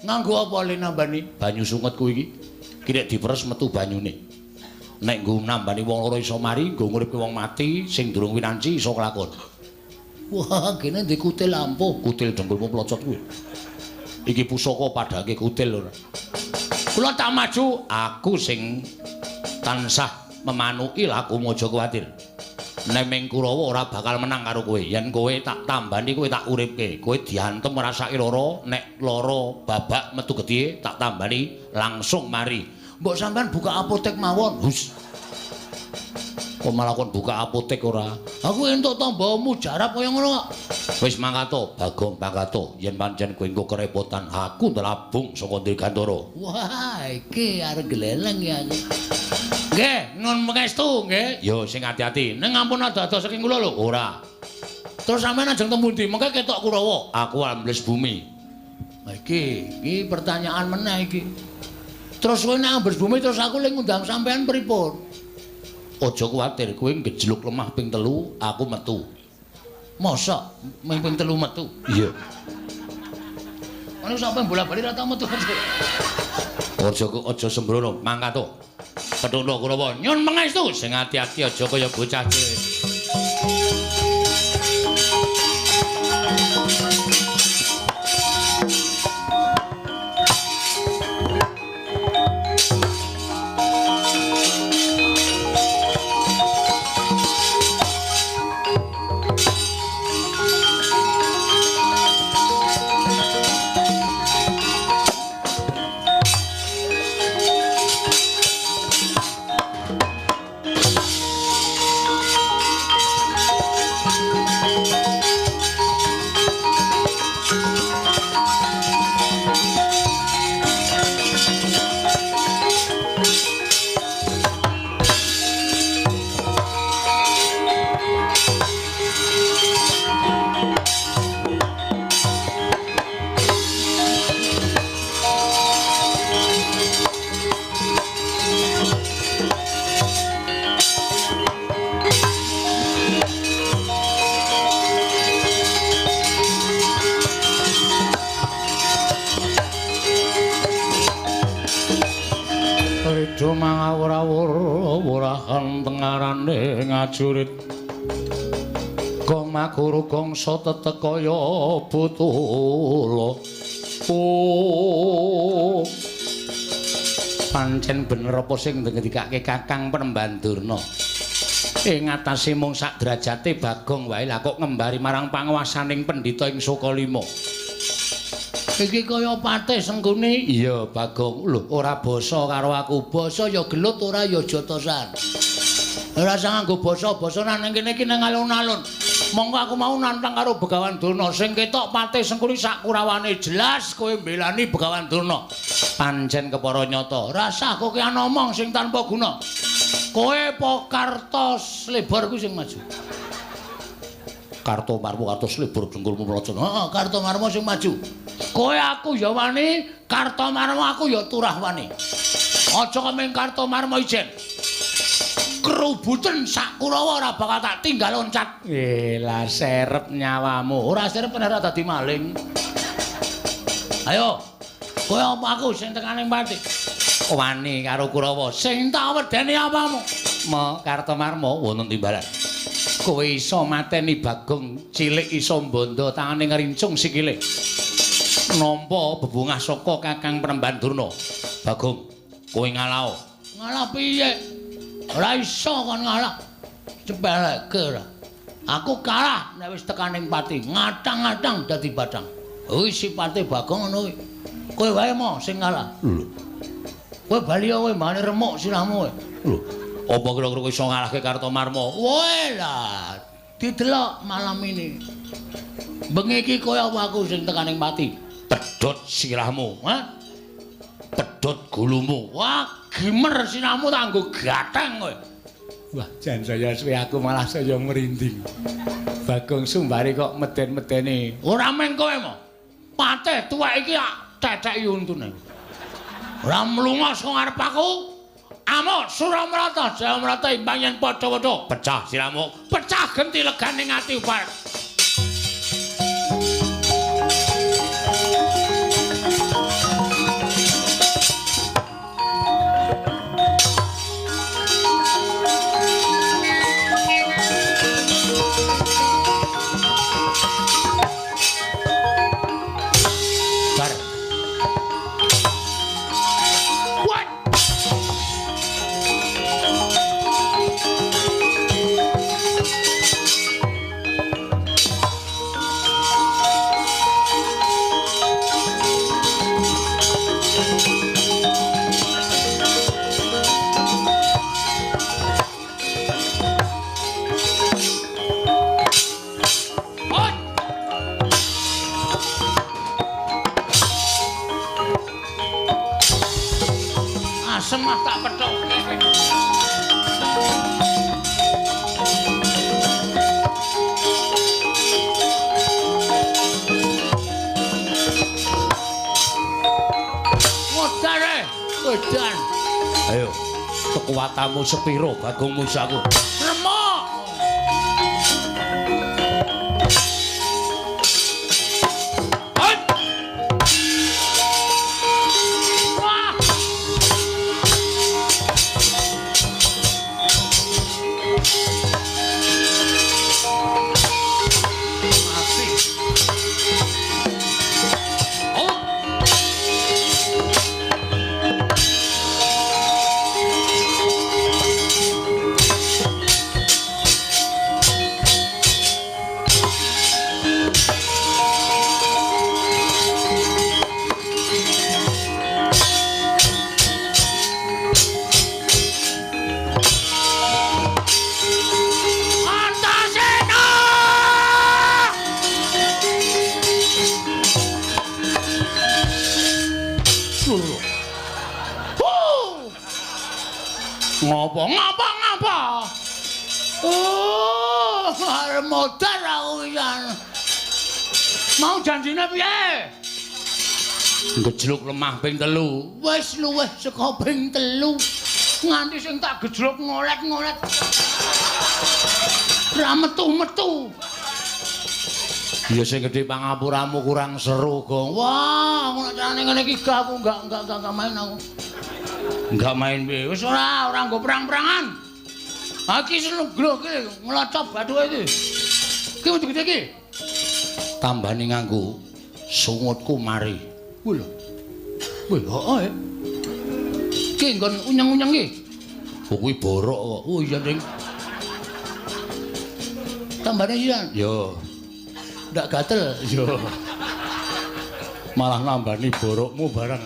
[SPEAKER 1] Nganggo apa le nambani?
[SPEAKER 2] Banyu sunget kuwi iki. Ki nek diperes metu banyune. Nek nggo nambani wong loro iso mari, nggo nguripke wong mati sing durung winanci iso kelakon.
[SPEAKER 1] Wah, kene ndek kutil ampuh.
[SPEAKER 2] Kutil dengkulmu plocot kuwi. Iki pusaka padhake kutil ora.
[SPEAKER 1] Kula tak maju,
[SPEAKER 2] aku sing tansah memanuki lakumu aja kuwatir. Nek ming Kurawa ora bakal menang karo kowe. Yen kowe tak tambani, kowe tak uripke. Kowe diantem ngrasake lara, nek lara babak metu getih tak tambani langsung mari.
[SPEAKER 1] Mbok sampean buka apotek mawon.
[SPEAKER 2] Hus. Kok malah kon buka apotek ora?
[SPEAKER 1] Aku entuk tamba mujarab kaya ngono kok.
[SPEAKER 2] Wis mangkat to, Bagong mangkat to. Yen pancen kowe engko kerepotan, aku ndelabung saka Dirgantara.
[SPEAKER 1] Wah, iki arep gleleng ya aku. Nggih, nuwun pangestu nggih.
[SPEAKER 2] Yo sing ati-ati.
[SPEAKER 1] Ning ampun ado-ado saking kula lho.
[SPEAKER 2] Ora.
[SPEAKER 1] Terus sampean ajeng temu ndi? Mengke ketok Kurawa.
[SPEAKER 2] Aku ambles bumi.
[SPEAKER 1] Lah iki, iki pertanyaan meneh iki. Terus kowe nek ambles bumi terus aku le ngundang sampean pripun?
[SPEAKER 2] Aja kuwatir, kowe ngejluk lemah ping 3, aku metu.
[SPEAKER 1] Mosok ming ping 3 metu?
[SPEAKER 2] Iya.
[SPEAKER 1] Ono sampe bola-bali ra tau metu.
[SPEAKER 2] Aja aja sembrono, mangkat to. Pethuno Kurawa,
[SPEAKER 1] nyun pangestu.
[SPEAKER 2] Sing ati-ati aja kaya bocah cilik.
[SPEAKER 1] Wurahan tengarane ngajurit. Gong makuru gongso tetek kaya butula. Oh. Pancen bener apa sing ngendikake Kakang Penemban Durna. Ing atase mung sak derajate Bagong wae lah kok ngembari marang panguwasaning pendhita ing Sukalima. Iki kaya patih Sengkuni. Iya, Bagong. Lho, ora basa karo aku. Basa ya gelut ora ya jotosan. Ora usah nganggo basa-basa nang kene iki nang alun-alun. Monggo aku mau nantang karo Begawan Durna. Sing ketok patih Sengkuni sak kurawane jelas kowe mbelani Begawan Durna. Pancen kepara nyata. Rasah kowe omong sing tanpa guna. Kowe apa Karta Slebor kuwi sing maju? Karta Marmo, Karta Slebor dengkulmu mlocot. Heeh, Karta Marmo sing maju. Kowe aku ya wani, Karta Marmo aku ya turah wani. Aja kemeng Karta Marmo ijen. Kerubuten sak Kurawa ora bakal tak tinggal loncat. Lah serep nyawamu. Ora serep ora dadi maling. Ayo. Kowe apa aku sing tekaning pati? Wani karo Kurawa. Sing tak wedeni apamu? Ma Karta Marmo wonten timbalan. Kowe iso mateni Bagong cilik iso mbondo tangane ngrincung sikile. Nampa bebungah saka Kakang Penemban Durna. Bagong, kowe ngalao. Ngalah piye? Ora iso kon ngalah. Cepeleke ora. Aku kalah nek wis tekaning pati, ngatang-ngatang dadi bathang. Kuwi sipate Bagong ngono kuwi. Kowe wae mo sing ngalah. Lho. Kowe bali kowe mbane remuk sirahmu kowe. Lho, apa kira-kira kowe iso ngalahke Karta Marmo? Woe lah, didelok malam ini. Bengi iki kowe apa aku sing tekaning pati? Pedhot sirahmu, ha? Pedhot gulumu. Wah, gimer sirahmu tak nggo gatheng kowe.
[SPEAKER 3] Wah, jan saya suwe aku malah saya merinding. Bagong Sumbari kok meden-medeni.
[SPEAKER 1] Ora meng kowe mo. Patih tuwek iki tetheki untune. Ora mlunga saka ngarep aku. Amuk Suramrata, Jayamrata imbang yen padha-padha pecah sirahmu, pecah genti legane ati upar. Asem ah tak pethoke. Modare, edan.
[SPEAKER 2] Ayo, kekuatanmu sepiro Bagong Musaku?
[SPEAKER 1] Remuk. Ngapa? Oh, arep modar aku pisan. Mau janjine piye?
[SPEAKER 2] Gejluk lemah ping 3.
[SPEAKER 1] Wis luwih saka ping 3. Nganti sing tak gejluk ngolet-ngolet. Ra metu-metu.
[SPEAKER 2] Ya sing gedhe pangapuramu kurang seru, Gong.
[SPEAKER 1] Wah, ngono carane ngene iki gak aku enggak main aku.
[SPEAKER 3] Enggak main piye? Wis ora nggo perang-perangan. Ha iki seneng iki nglocop bathuke iki. Iki metu gede iki.
[SPEAKER 2] Tambane nganggo sungutku mari.
[SPEAKER 3] Kuwi lho. Wih, heeh. Iki nggon unyeng-unyeng iki.
[SPEAKER 2] Oh, kuwi borok kok.
[SPEAKER 3] Oh iya, Ding. Tambane iya.
[SPEAKER 2] Yo.
[SPEAKER 3] Ndak gatel.
[SPEAKER 2] Yo. Malah nambani borokmu barang.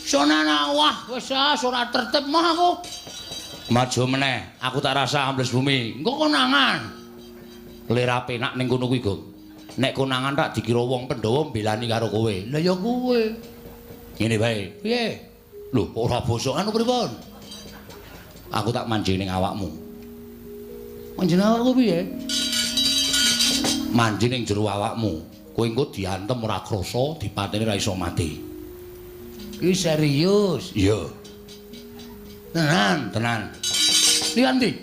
[SPEAKER 3] Sonana wah wis ah ora tertib mah aku.
[SPEAKER 2] Maju meneh, aku tak rasa ambles bumi.
[SPEAKER 3] Engko konangan.
[SPEAKER 2] Lera penak ning kono kuwi, Gong. Nek konangan tak dikira wong Pandhawa mbelani karo kowe.
[SPEAKER 3] Lah ya kowe.
[SPEAKER 2] Ngene wae.
[SPEAKER 3] Piye?
[SPEAKER 2] Lho, ora bosok anu pripun? Aku tak manjing ning awakmu.
[SPEAKER 3] Manjing awakku piye?
[SPEAKER 2] Manjing ning jero awakmu. Kowe engko diantem ora krasa, dipateni ora iso mati.
[SPEAKER 3] Iki serius.
[SPEAKER 2] Iya.
[SPEAKER 3] Tenan,
[SPEAKER 2] tenan.
[SPEAKER 3] Liyan ndi?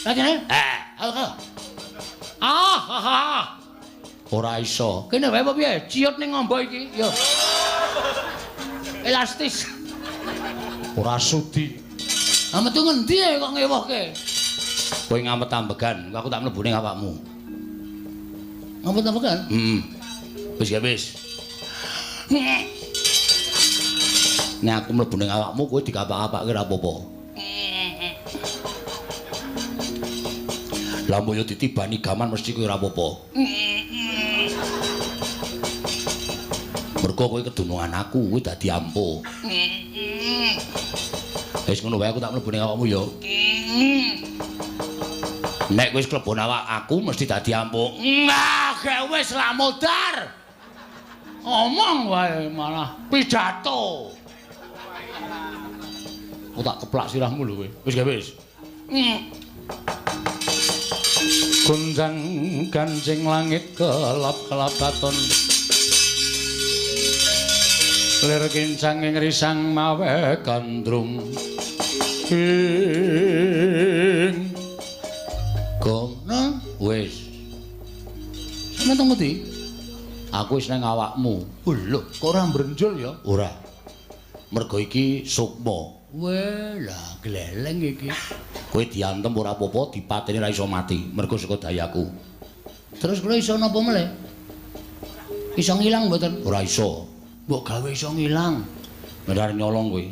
[SPEAKER 3] Lajene?
[SPEAKER 2] Eh,
[SPEAKER 3] Ah, ah.
[SPEAKER 2] Ora iso.
[SPEAKER 3] Kene wae apa piye? Ciut ning ngombo iki. Yo. Elastis.
[SPEAKER 2] Ora sudi.
[SPEAKER 3] Ah metu ngendi kok ngewohke?
[SPEAKER 2] Kowe ngamet ambegan, aku tak mlebu ning awakmu.
[SPEAKER 3] Ngamet ambegan?
[SPEAKER 2] Heeh. Wis ya wis. Nek aku mlebu ning awakmu kowe dikapak-kapake ora apa-apa. Lah mbok yo ditibani gaman mesti kowe ora apa-apa. Mergo kowe kedunungan aku, kowe dadi ampuh. Wis ngono wae aku tak mlebu ning awakmu ya. Nek wis klebon awak aku mesti dadi ampuh.
[SPEAKER 3] Nah, gek wis lah modar. Omong wae malah pidato.
[SPEAKER 2] Aku tak keplak sirahmu lho kowe. Wis gak wis. Gonjang ganjing langit kelap-kelap katon. Lir kincang ing risang mawe gandrung. Ing gono wis.
[SPEAKER 3] Sampeyan teng ngendi?
[SPEAKER 2] Aku wis nang awakmu.
[SPEAKER 3] Lho, kok ora mbrenjul ya?
[SPEAKER 2] Ora. Mergo iki sukma.
[SPEAKER 3] Weh, lah gleleng iki.
[SPEAKER 2] Kowe diantem ora apa-apa, dipateni ora iso mati, mergo saka dayaku.
[SPEAKER 3] Terus kula iso napa meleh? Iso ngilang mboten?
[SPEAKER 2] Ora iso.
[SPEAKER 3] Mbok gawe iso ngilang.
[SPEAKER 2] Bener nyolong kowe.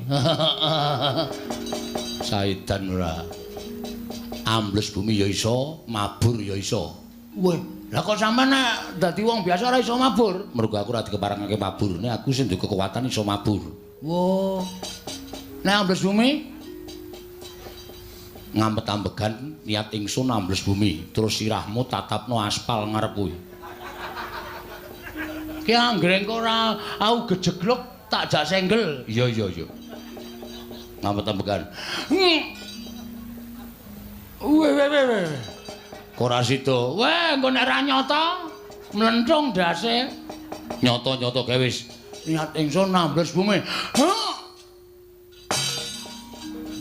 [SPEAKER 2] Saidan ora. Ambles bumi ya iso, mabur ya iso.
[SPEAKER 3] Weh, lah kok sampean nek dadi wong biasa ora iso mabur?
[SPEAKER 2] Mergo aku ora dikeparengake mabur, nek aku sing duwe kekuatan iso mabur.
[SPEAKER 3] Wah. Nek ambles bumi
[SPEAKER 2] ngampet ambegan niat ingsun ambles bumi, terus sirahmu tatapno aspal ngarep kuwi.
[SPEAKER 3] Ki anggere engko ora aku gejegluk tak jak senggel.
[SPEAKER 2] Iya iya iya. Ngampet ambegan.
[SPEAKER 3] Weh weh weh.
[SPEAKER 2] Kok ora sida?
[SPEAKER 3] Weh, engko nek ora nyata mlenthung ndase.
[SPEAKER 2] Nyata-nyata gawe wis
[SPEAKER 3] niat ingsun ambles bumi.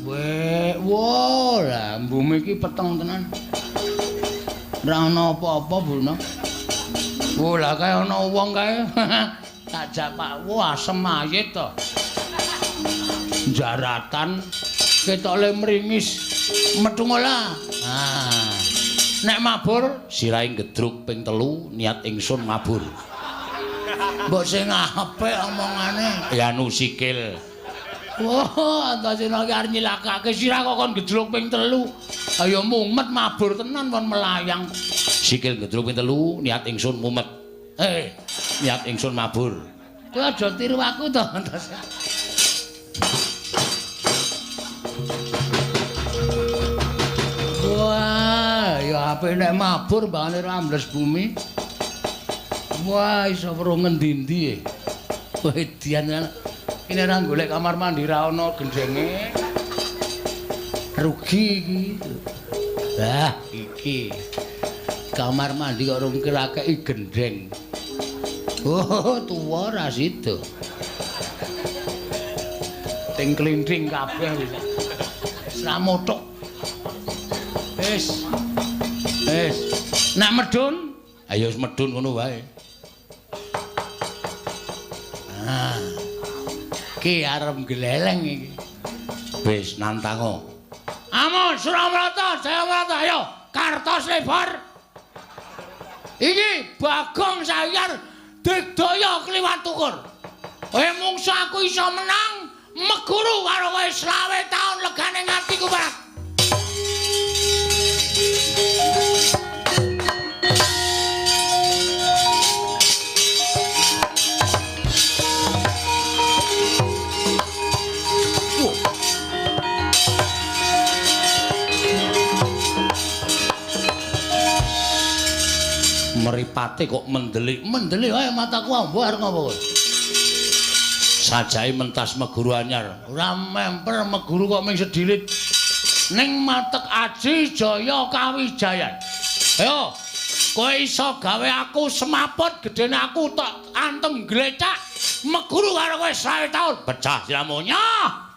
[SPEAKER 3] Weh, wah, lah bumi iki peteng tenan. Ora ana apa-apa, Bu. Wah, lah kae ana wong kae. Tak jak Pak, wah asem mayit to. Jaratan ketok le mringis. Metu ngolah. Ah. Nek mabur
[SPEAKER 2] sirahe gedruk ping 3 niat ingsun mabur.
[SPEAKER 3] Mbok sing apik omongane.
[SPEAKER 2] Ya anu sikil.
[SPEAKER 3] Wah, Antasena iki arep nyilakake sirah kok kon gejluk ping 3. Ayo mumet mabur tenan kon melayang.
[SPEAKER 2] Sikil gejluk ping 3 niat ingsun mumet.
[SPEAKER 3] Eh,
[SPEAKER 2] niat ingsun mabur.
[SPEAKER 3] Kowe aja tiru aku to, Antasena. Wah, ya apik nek mabur mbangane ora ambles bumi. Wah, iso weruh ngendi-endi e. Wedian tenan. Ini ora golek kamar mandi ra ana gendenge. Rugi iki. Lah, iki. Kamar mandi kok rung kirakeki gendeng. Oh, tuwa ra sida. Ting klinting kabeh wis. Wis ra mothok. Wis. Wis. Nek medun,
[SPEAKER 2] ayo wis medun ngono wae.
[SPEAKER 3] Ah. Ki arep gleleng iki.
[SPEAKER 2] Wis nantango.
[SPEAKER 1] Amun Suramrata, Jayamrata, ayo Kartos lebar. Iki Bagong Sayar digdaya kliwat tukur. Kowe mungsu aku iso menang meguru karo kowe 25 taun legane ngatiku Pak.
[SPEAKER 2] Mripate kok mendelik.
[SPEAKER 1] Mendelik wae mataku ambo arep ngopo kowe?
[SPEAKER 2] Sajae mentas meguru anyar.
[SPEAKER 1] Ora memper meguru kok ming sedilit. Ning matek aji jaya kawijayan. Ayo, kowe iso gawe aku semaput gedene aku tak antem glecak meguru karo kowe 25 taun.
[SPEAKER 2] Pecah siramu nyah.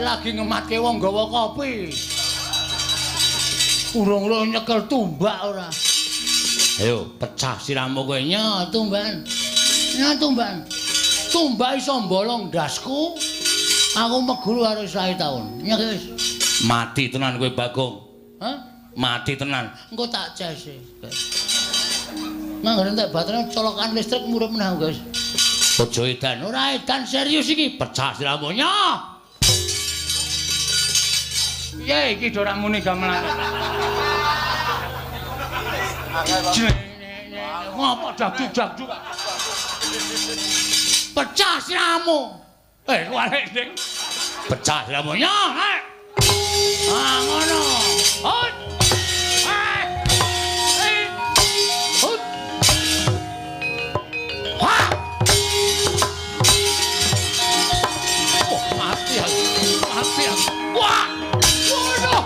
[SPEAKER 1] Lagi ngematke wong gawa kopi. Urung-urung nyekel tumbak ora.
[SPEAKER 2] Ayo pecah siramu kowe.
[SPEAKER 1] Nya tumbakan. Nya tumbakan. Tumbak iso mbolong ndasku. Aku meguru karo 25 taun. Nya wis.
[SPEAKER 2] Mati tenan kowe Bagong.
[SPEAKER 1] Hah?
[SPEAKER 2] Mati tenan.
[SPEAKER 1] Engko tak cese. Nganggone entek baterainya colokan listrik murup meneh, guys.
[SPEAKER 2] Aja edan.
[SPEAKER 1] Ora edan serius iki.
[SPEAKER 2] Pecah siramu. Nya.
[SPEAKER 1] Piye iki ora muni gamelan. Ngopo dak-dak-dak. Pecah siramu. Kuwalik ding.
[SPEAKER 2] Pecah siramu.
[SPEAKER 1] Nya. Ah ngono. Hut. Hut. Wah. Oh, mati aku. Mati aku. Wah. Waduh.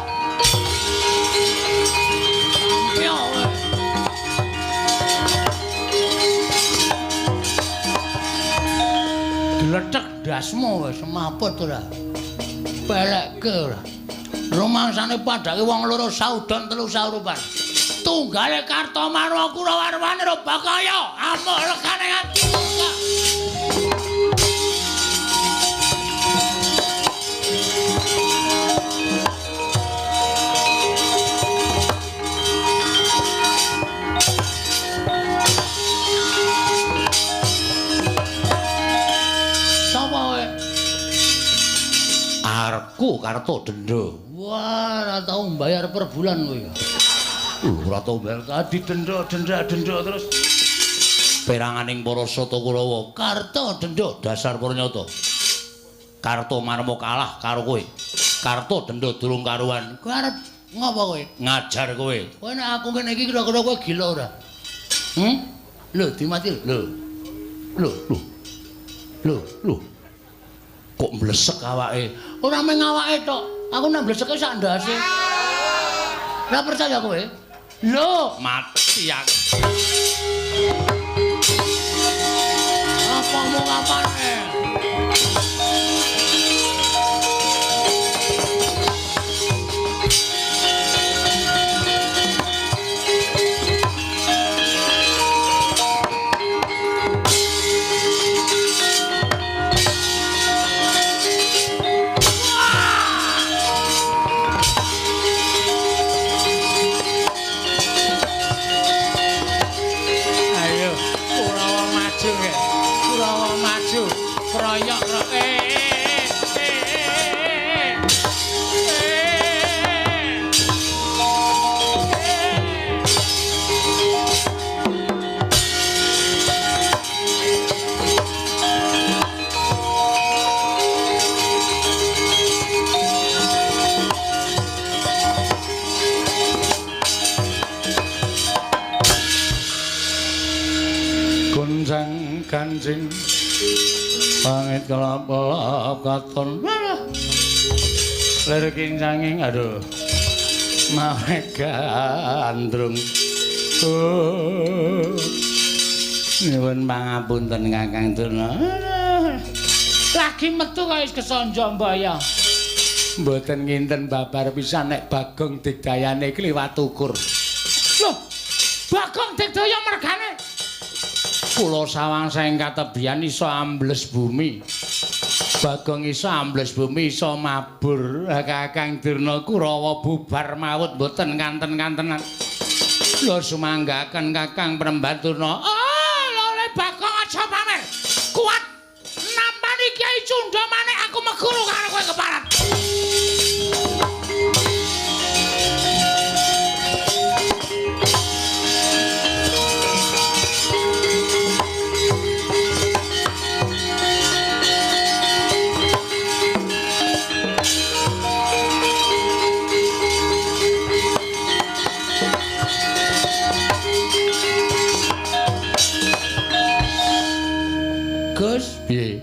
[SPEAKER 1] Gletek ndasmu wis semaput ora. Belekke ora. Rumangsane padake wong loro saudon telu saurupan. Tunggale Kartomarwa Kurawarwane Robakaya amuk legane ati kok.
[SPEAKER 2] Arku Karto denda.
[SPEAKER 1] Wah, ora tau mbayar per bulan kowe.
[SPEAKER 2] Ora tau mbayar
[SPEAKER 1] tadi denda denda denda terus.
[SPEAKER 2] Peranganing para Sata Kurawa,
[SPEAKER 1] Karto denda
[SPEAKER 2] dasar purnyata. Karto Marmo kalah karo kowe. Karto denda durung karuan.
[SPEAKER 1] Kowe arep ngopo kowe?
[SPEAKER 2] Ngajar kowe.
[SPEAKER 1] Kowe nek aku ngene iki kira-kira kowe gila ora? Lho, dimati lho. Lho,
[SPEAKER 2] lho. Lho, lho. Kok mlesek awake?
[SPEAKER 1] Ora mung awake tok. Aku nek mleseke sak ndase. Ora percaya kowe? Lho,
[SPEAKER 2] mati aku.
[SPEAKER 1] Apa mau kapane? Ganjing pangit kelap-kelap katon lir kincanging aduh mawe gandrung. Nyuwun pangapunten Kakang Durna. Lagi metu kaya wis kesanja mbaya. Mboten nginten babar pisan nek Bagong Digdayane iki liwat ukur. Loh, Bagong Digdaya mergane kula sawang saking katebian iso ambles bumi. Bagong iso ambles bumi iso mabur. Kakang Durna Kurawa bubar mawut mboten kanten-kantenan. Lho sumanggaken Kakang Penemban Durna. Oh, lho Bagong aja pamer. Kuat nampani Kyai Cunda Manik aku meguru karo kowe keparat. Gus, piye?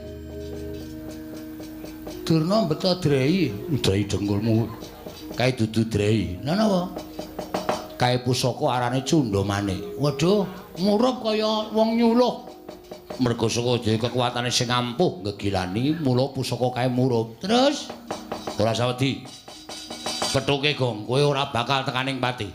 [SPEAKER 1] Durna beto drei, drei dengkulmu. Kae dudu drei. Lha napa? Kae pusaka arane Cunda Manik. Waduh, murup kaya wong nyuluh. Merga saka dhewe kekuatane sing ampuh ngegilani, mula pusaka kae murup. Terus ora sawedi. Pethuke Gong, kowe ora bakal tekaning pati.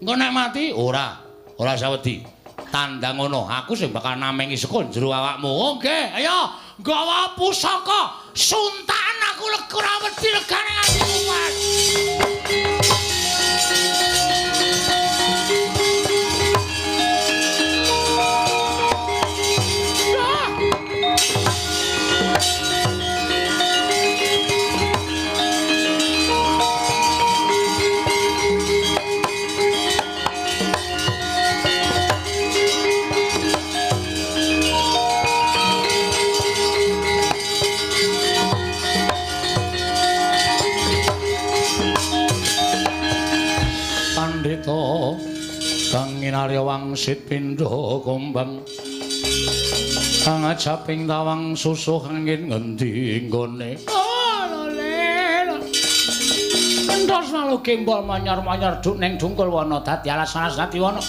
[SPEAKER 1] Engko nek mati ora, ora sawedi. Tandang ngono, aku sing bakal namengi saka jero awakmu. Oh nggih, ayo nggawa pusaka. Suntakan aku ora wedi legane atiku, Mas. Kang nginarya wangsit pindha kumbang kang ajaping tawang susuh angin ngendi nggone. Oh lho entos lalu gembol manyar-manyar duk ning dungkul wana dadi alas-alas dadi wana.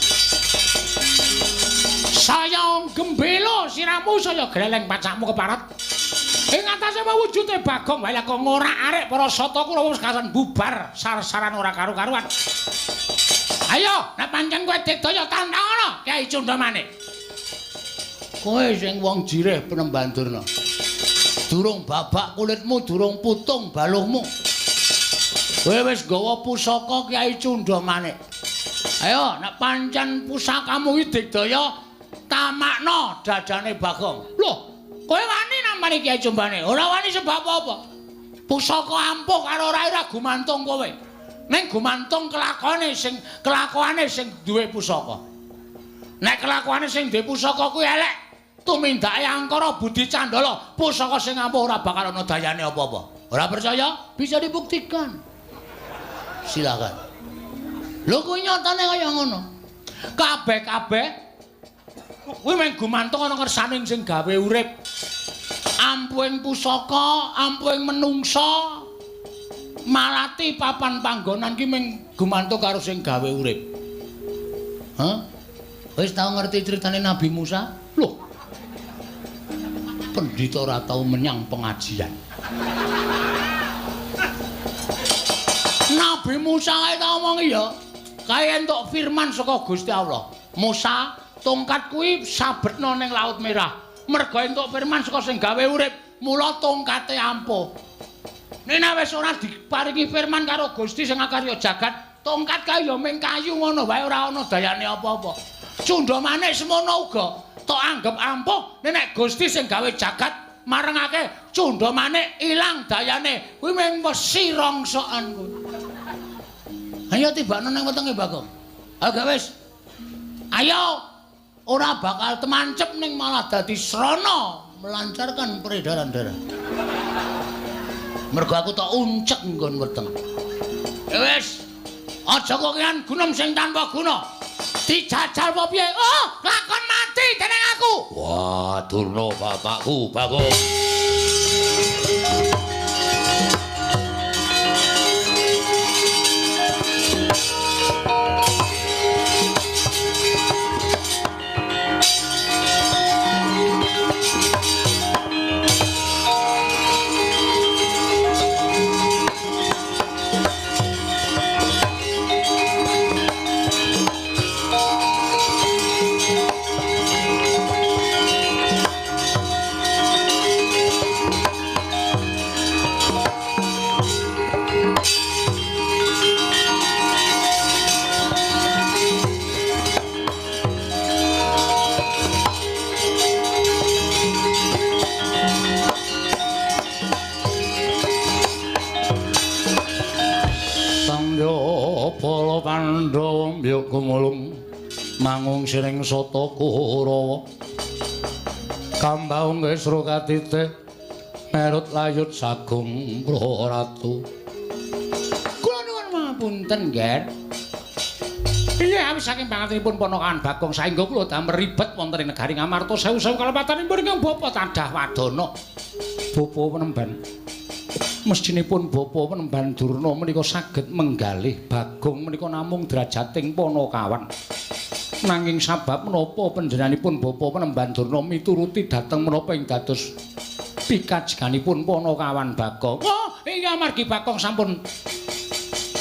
[SPEAKER 1] Saya gembela siramu saya gleleng pacakmu keparat. Ing atase mawujude Bagong wae kok ngorak-arik para sata kula wis kasan bubar sar-saran ora karu-karuan. Ayo, nek pancen kowe Digdaya tantang Kyai Cunda Manik. Kowe sing wong jirih Penemban Durna. Durung babak kulitmu, durung putung baluhmu. Kowe wis nggawa pusaka Kyai Cunda Manik. Ayo, nek pancen pusakamu iki Digdaya, tamakno dadane Bagong. Loh, kowe wani nampani Kyai Cunda Manik? Ora wani sebab apa? Pusaka ampuh karo ora gumantung kowe. Ning gumantung kelakone sing duwe pusaka. Nek kelakuane sing duwe pusaka kuwi elek, tumindake angkara budi candala, pusaka sing ampuh ora bakal ana dayane apa-apa. Ora percaya? Bisa dibuktikan. Silakan. Lho kuwi nyatane kaya ngono. Kabeh-kabeh kuwi mung gumantung ana kersane sing gawe urip. Ampuhing pusaka, ampuhing menungsa, malati papan panggonan ki mung gumantung karo sing gawe urip. Hah? Wis tau ngerti critane Nabi Musa? Loh. Pendhita ora tau menyang pengajian. Nabi Musa kae tau omong ya, kae entuk firman saka Gusti Allah. Musa, tongkat kuwi sabetno ning Laut Merah. Merga entuk firman saka sing gawe urip, mula tongkate ampuh. Nek wis ora diparingi firman karo Gusti sing akarya jagat, tongkat kae ya mung kayu ngono wae ora ana dayane apa-apa. Cunda Manik semono uga tok anggep ampuh, nek Gusti sing gawe jagat marengake Cunda Manik ilang dayane, kuwi mung wesi rongsokan kuwi. Ayo tibakno nang wetenge Bagong. Ayo gak wis. Ayo ora bakal temancep ning malah dadi srana melancarkan peredaran darah. Mergo aku tak uncek nggon weteng. Ya wis. Aja kokean gunem sing tanpa guna. Dijajal apa piye? Oh, lakon mati dening aku. aku.
[SPEAKER 2] Wah, Durna bapakku, Bagong. Pandhawa mbyuk gumulung mangung siring sata Kurawa kambaung kesro katite merut layut sagung praratu.
[SPEAKER 1] Kula nuwun pangapunten, Nger. Iya, awis saking pangatenipun ponakan Bagong saengga kula damel ribet wonten ing negari Ngamarta sewu-sewu kalepatanipun ingkang bapa tadah wadana.
[SPEAKER 3] Bapa penemban. Mestinipun bapa penemban Durna menika saged menggalih Bagong menika namung drajating panakawan. Nanging sabab menapa panjenenganipun bapa penemban Durna mituruti dhateng menapa ing dados pikajenganipun panakawan Bagong.
[SPEAKER 1] Oh, iya amargi Bagong sampun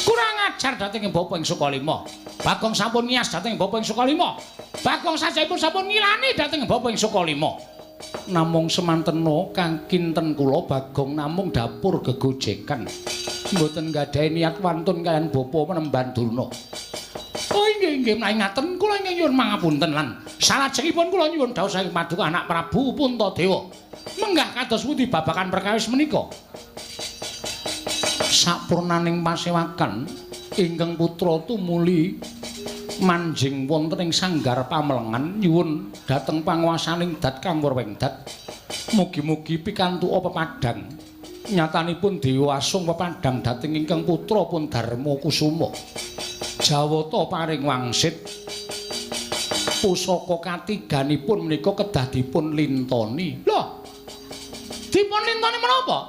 [SPEAKER 1] kurang ajar dhateng bapa ing Sukalima. Bagong sampun ngias dhateng bapa ing Sukalima. Bagong sajahipun sampun ngilani dhateng bapa ing Sukalima.
[SPEAKER 3] Namung semantena kang kinten kula Bagong namung dapur gegojekan. Mboten nggadahi niat wantun kaliyan bapa penemban Durna.
[SPEAKER 1] Oh inggih inggih menawi ngaten kula ingkang nyuwun mangapunten lan salajengipun kula nyuwun dawuh saking paduka anak Prabu Puntadewa. Menggah kados pundi babagan perkawis menika?
[SPEAKER 3] Sapurnaning pasewakan ingkang putra tumuli manjing wonten ing sanggar pamelengan nyuwun dhateng panguwasaning dat kang werwengdat. Mugi-mugi pikantuk pepadhang. Nyatanipun dewa asung pepadhang dhateng ingkang putra pun Darma Kusuma. Jawata paring wangsit pusaka katiganipun menika kedah dipun lintoni.
[SPEAKER 1] Lho, dipun lintoni menapa?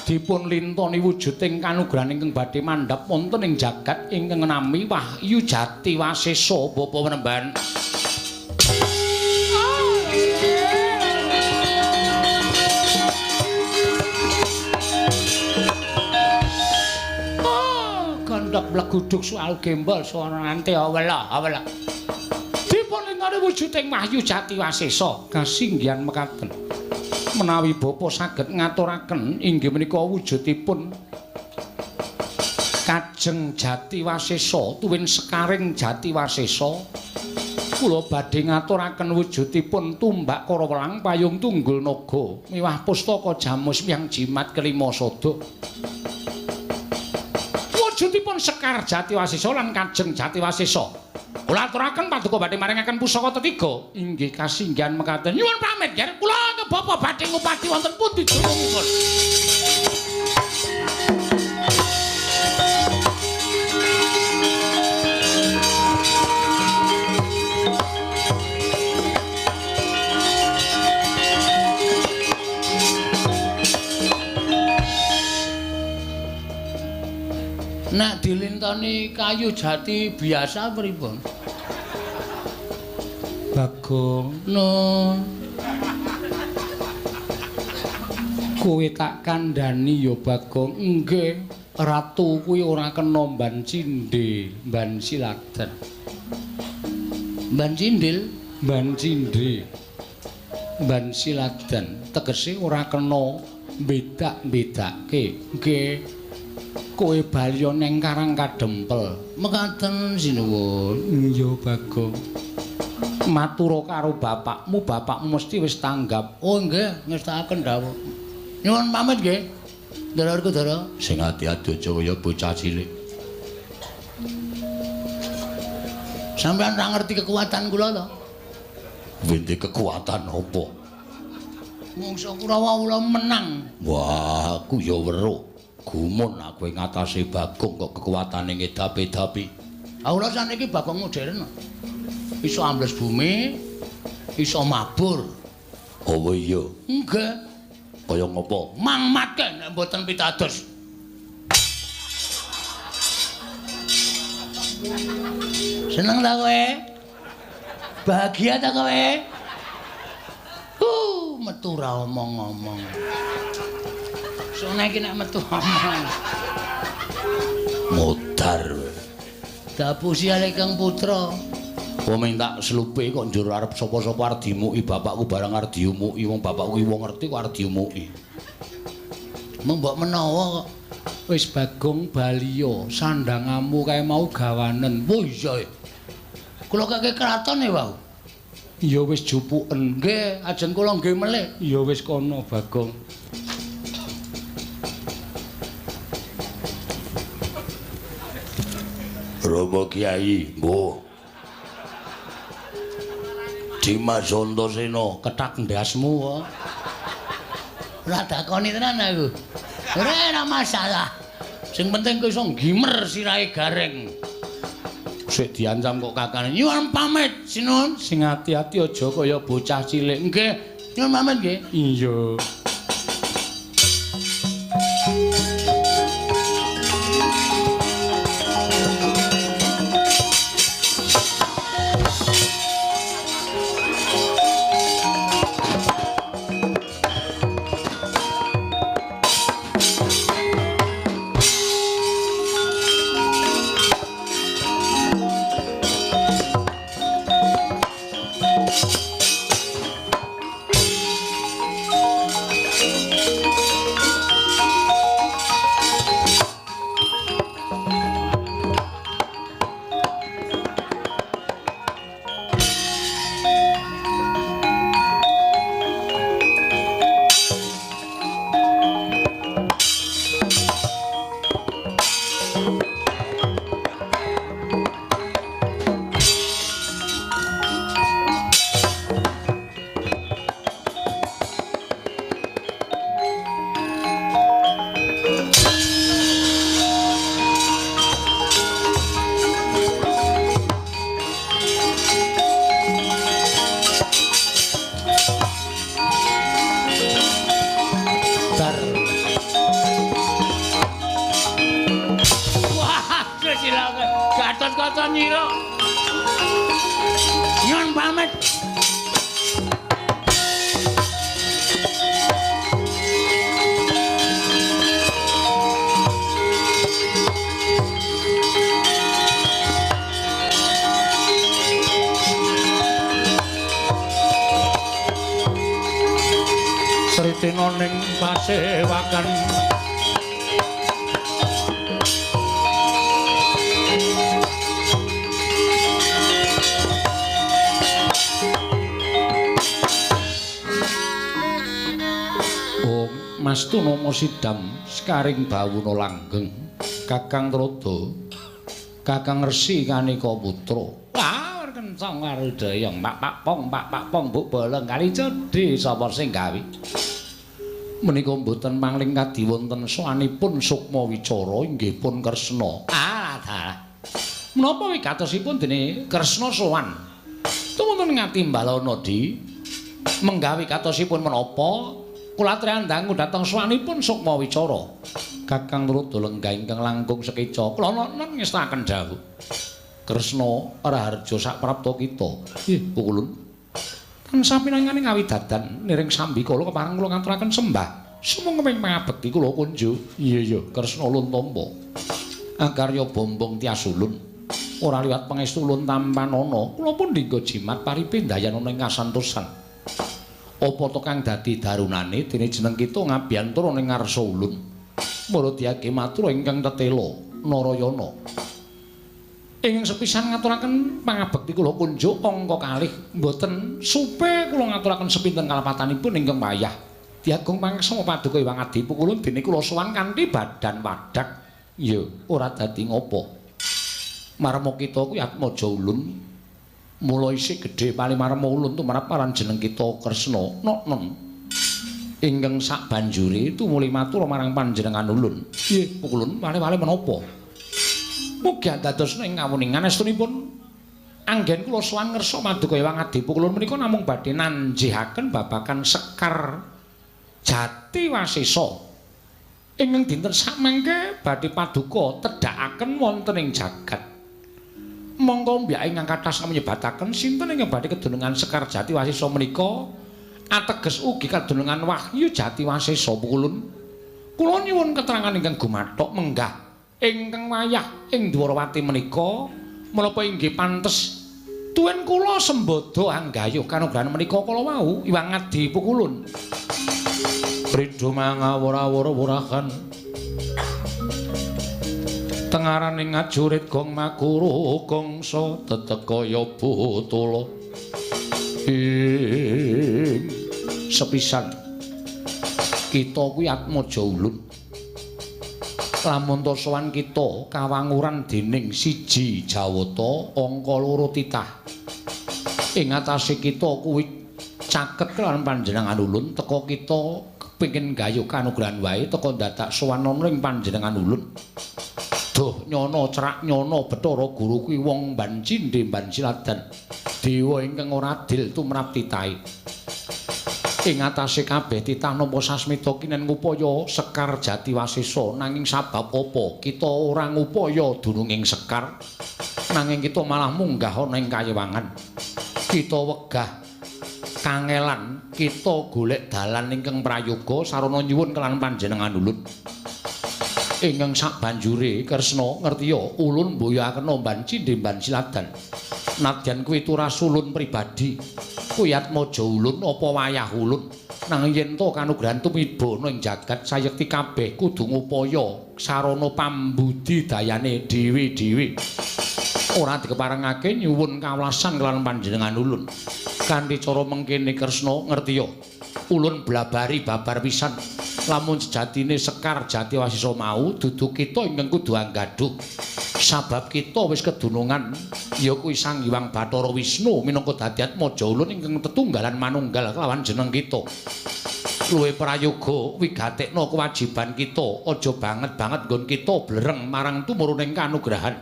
[SPEAKER 3] Dipun lintoni wujuding kanugrahan ingkang badhe mandhap wonten ing jagat ingkang nami Wahyu Jati Wasesa
[SPEAKER 2] bapa penemban.
[SPEAKER 1] Oh, gondok bleguduk soal gembol suara nante awela awela. Dipun lintoni wujuding Wahyu Jati Wasesa
[SPEAKER 3] kasinggihan mekaten. Menawi bapa saged ngaturaken inggih menika wujudipun Kajeng Jati Wasesa tuwin sekaring Jati Wasesa, kula badhe ngaturaken wujudipun tumbak Karawelang payung tunggul naga miwah pustaka jamus yang jimat kelima sada.
[SPEAKER 1] Wujudipun Sekar Jati Wasesa lan Kajeng Jati Wasesa. Kula aturaken paduka badhe maringaken pusaka tetiga.
[SPEAKER 3] Inggih kasinggihan mekaten.
[SPEAKER 1] Nyuwun pamit, Nger. Kula ke bapa badhe ngupati wonten pundi dunungipun. Nek dilintoni kayu jati biasa pripun?
[SPEAKER 3] Bagong,
[SPEAKER 1] no.
[SPEAKER 3] Kowe tak kandhani ya Bagong. Nggih, ratu kuwi ora kena mban cindhe, mban siladan.
[SPEAKER 1] Mban cindil,
[SPEAKER 3] mban cindhe. Mban siladan tegese ora kena bedak-bedake. Nggih. Kowe balya neng Karang Kadempel.
[SPEAKER 1] Mekaten sinuwun.
[SPEAKER 3] Iya Bagong. Matura karo bapakmu, bapakmu mesti wis tanggap.
[SPEAKER 1] Oh nggih, ngestakaken dawuh. Nyuwun pamit nggih. Ndara Werkudara.
[SPEAKER 2] Sing ati-ati aja kaya bocah cilik.
[SPEAKER 1] Sampeyan ora ngerti kekuatan kula to?
[SPEAKER 2] Wende kekuatan apa?
[SPEAKER 1] Mungsa Kurawa kula menang.
[SPEAKER 2] Wah, aku ya weruh. Gumun aku ing atase Bagong kok kekuatane ngedapi-dapi.
[SPEAKER 1] Ah kula saniki Bagong modern. Iso ambles bumi,
[SPEAKER 3] Iso mabur.
[SPEAKER 2] Oh iya.
[SPEAKER 3] Nggih.
[SPEAKER 2] Kaya ngopo?
[SPEAKER 3] Mangmatke nek mboten pitados. Seneng ta kowe? Bahagia ta kowe? Metu ra omong-omong. Sone iki nek metu omong.
[SPEAKER 2] Modar.
[SPEAKER 3] Dapusi ale Kang Putra.
[SPEAKER 2] Wong minta selupe kok njur arep sapa-sapa arep dimuki bapakku barang arep diumuki wong bapakku ki wong ngerti kok arep diumuki.
[SPEAKER 3] Mbok menawa kok
[SPEAKER 1] wis Bagong baliya sandangamu kae mau gawanen.
[SPEAKER 3] Oh iya. Kula kake kraton e wau.
[SPEAKER 1] Ya wis jupuken.
[SPEAKER 3] Nggih, ajeng kula nggih melih.
[SPEAKER 1] Ya wis kono Bagong.
[SPEAKER 2] Romo Kiai, mbuh. Dimas Antasena
[SPEAKER 1] kethak ndasmu kok.
[SPEAKER 3] Ora dakoni tenan aku. Ora masalah.
[SPEAKER 1] Sing penting kowe iso nggimer sirahe Gareng. Sik diancam kok kakane.
[SPEAKER 3] Nyuwun pamit, sinuwun.
[SPEAKER 1] Sing ati-ati aja kaya bocah cilik.
[SPEAKER 3] Nggih, nyuwun pamit nggih.
[SPEAKER 1] Iya. Sritina ning pasewakan Om Mas Tunama Sidam sekaring bawuna langgeng Kakang Trada Kakang Resi Kanika Putra. Wah, kencang arudayang pak pak pong pak pak pong buk bolong kali cedhi sapa sing gawe. Menika mboten mangling kadi wonten sowanipun Sukma Wicara inggih pun Kresna. Ah, dalah. Menapa wigatosipun dene Kresna sowan? Tumunten ngatimbalana di menggawe katosipun menapa kula atriandangu dhateng sowanipun Sukma Wicara. Kakang Trada lenggah ingkang langkung sekeca kula nonon ngestaken dawuh. Kresna raharja saprapta kita. Nggih, pukulun. Tansah pinangane ngawidadan niring sambikala kepareng kula ngaturaken sembah. Sumangga ing pangabekti kula kunjuk. Iya iya, Kresna ulun tampa. Akarya bombong tias ulun. Ora liwat pangestu ulun tampanana, kula pun dinggo jimat paripe ndayanana ing kasantosan. Apa to kang dadi darunane dene jeneng kita ngabiyantara ning ngarsa ulun. Mula diage matur ingkang tetela Narayana. Ingkang sepisan ngaturaken pangabekti kula kunjuk angka kalih mboten supe kula ngaturaken sepinten kalepatanipun ingkang wayah. Diagung pangaksama paduka Hyang Adi pukulun dene kula sowan kanthi badan wadak. Ya ora dadi ngopo. Marma kita kuwi atmaja ulun. Mula isih gedhe palimarma ulun tumrap aran jeneng kita Kresna nonon. Ingkang sabanjure tumuli matur marang panjenengan ulun. Nggih pukulun wale-wale menapa? Mugi andadosna ing kawuningan estunipun Anggen kula sowan ngersa Maduka Hyang Adipukulun menika namung badhe nanjihaken babagan Sekar Jati Wasesa. Ingkang dinten samangke badhe paduka tedhakaken wonten ing jagat. Monggo mbiyake ingkang kathah sami nyebataken sinten ingkang badhe kedunungan Sekar Jati Wasesa menika ateges ugi kadunungan Wahyu Jati Wasesa Pukulun. Kula nyuwun keterangan ingkang gumathok menggah ingkang wayah ing Dwarawati menika menapa inggih pantes tuwin kula sembada anggayuh kanugrahan menika kala wau Hyang Adi Pukulun.
[SPEAKER 2] Ridho mangawur-awur-wurahan tengaraning ajurit gong makuru gongso tetek kaya butula ing
[SPEAKER 1] sepisan kita kuwi atmaja ulun. Lamun ta sowan kita kawanguran dening siji Jawata angka loro titah. Ing atase kita kuwi caket kelawan panjenengan ulun teka kita kepengin gayuh kanugrahan wae teka dadak sowan ana ing panjenengan ulun. Duh nyono cerak nyono Bathara Guru kuwi wong mban cindhe mban siladan dewa ingkang ora adil tumrap titahe. Ing atase kabeh titah nampa sasmita kinen ngupaya Sekar Jati Wasesa nanging sabab apa kita ora ngupaya dununging sekar nanging kita malah munggah ana ing kayewangan. Kita wegah kangelan kita golek dalan ingkang prayoga sarana nyuwun kelan panjenengan ulun. Ingkang sabanjure Kresna ngertiya ulun mboyakena mban cindhe mban siladan. Nadyan kuwi turasulun pribadi kuwi atmaja ulun apa wayah ulun nanging yen to kanugrahan tumiba ana ing jagat sayekti kabeh kudu ngupaya sarana pambudidayane dhewe-dhewe. Ora dikeparengake nyuwun kawelasan kelawan panjenengan ulun. Kanthi cara mengkene Kresna ngertiya ulun blabari babar pisan lamun sejatine Sekar Jati Wasesa mau dudu kita ingkang kudu anggadhuh sabab kita wis kedunungan ya kuwi Sang Hyang Bathara Wisnu minangka dadi atmaja ulun ingkang tetunggalan manunggal kelawan jeneng kita. Luwih prayoga wigatekna kewajiban kita aja banget-banget nggon kita blereng marang tumuruning kanugrahan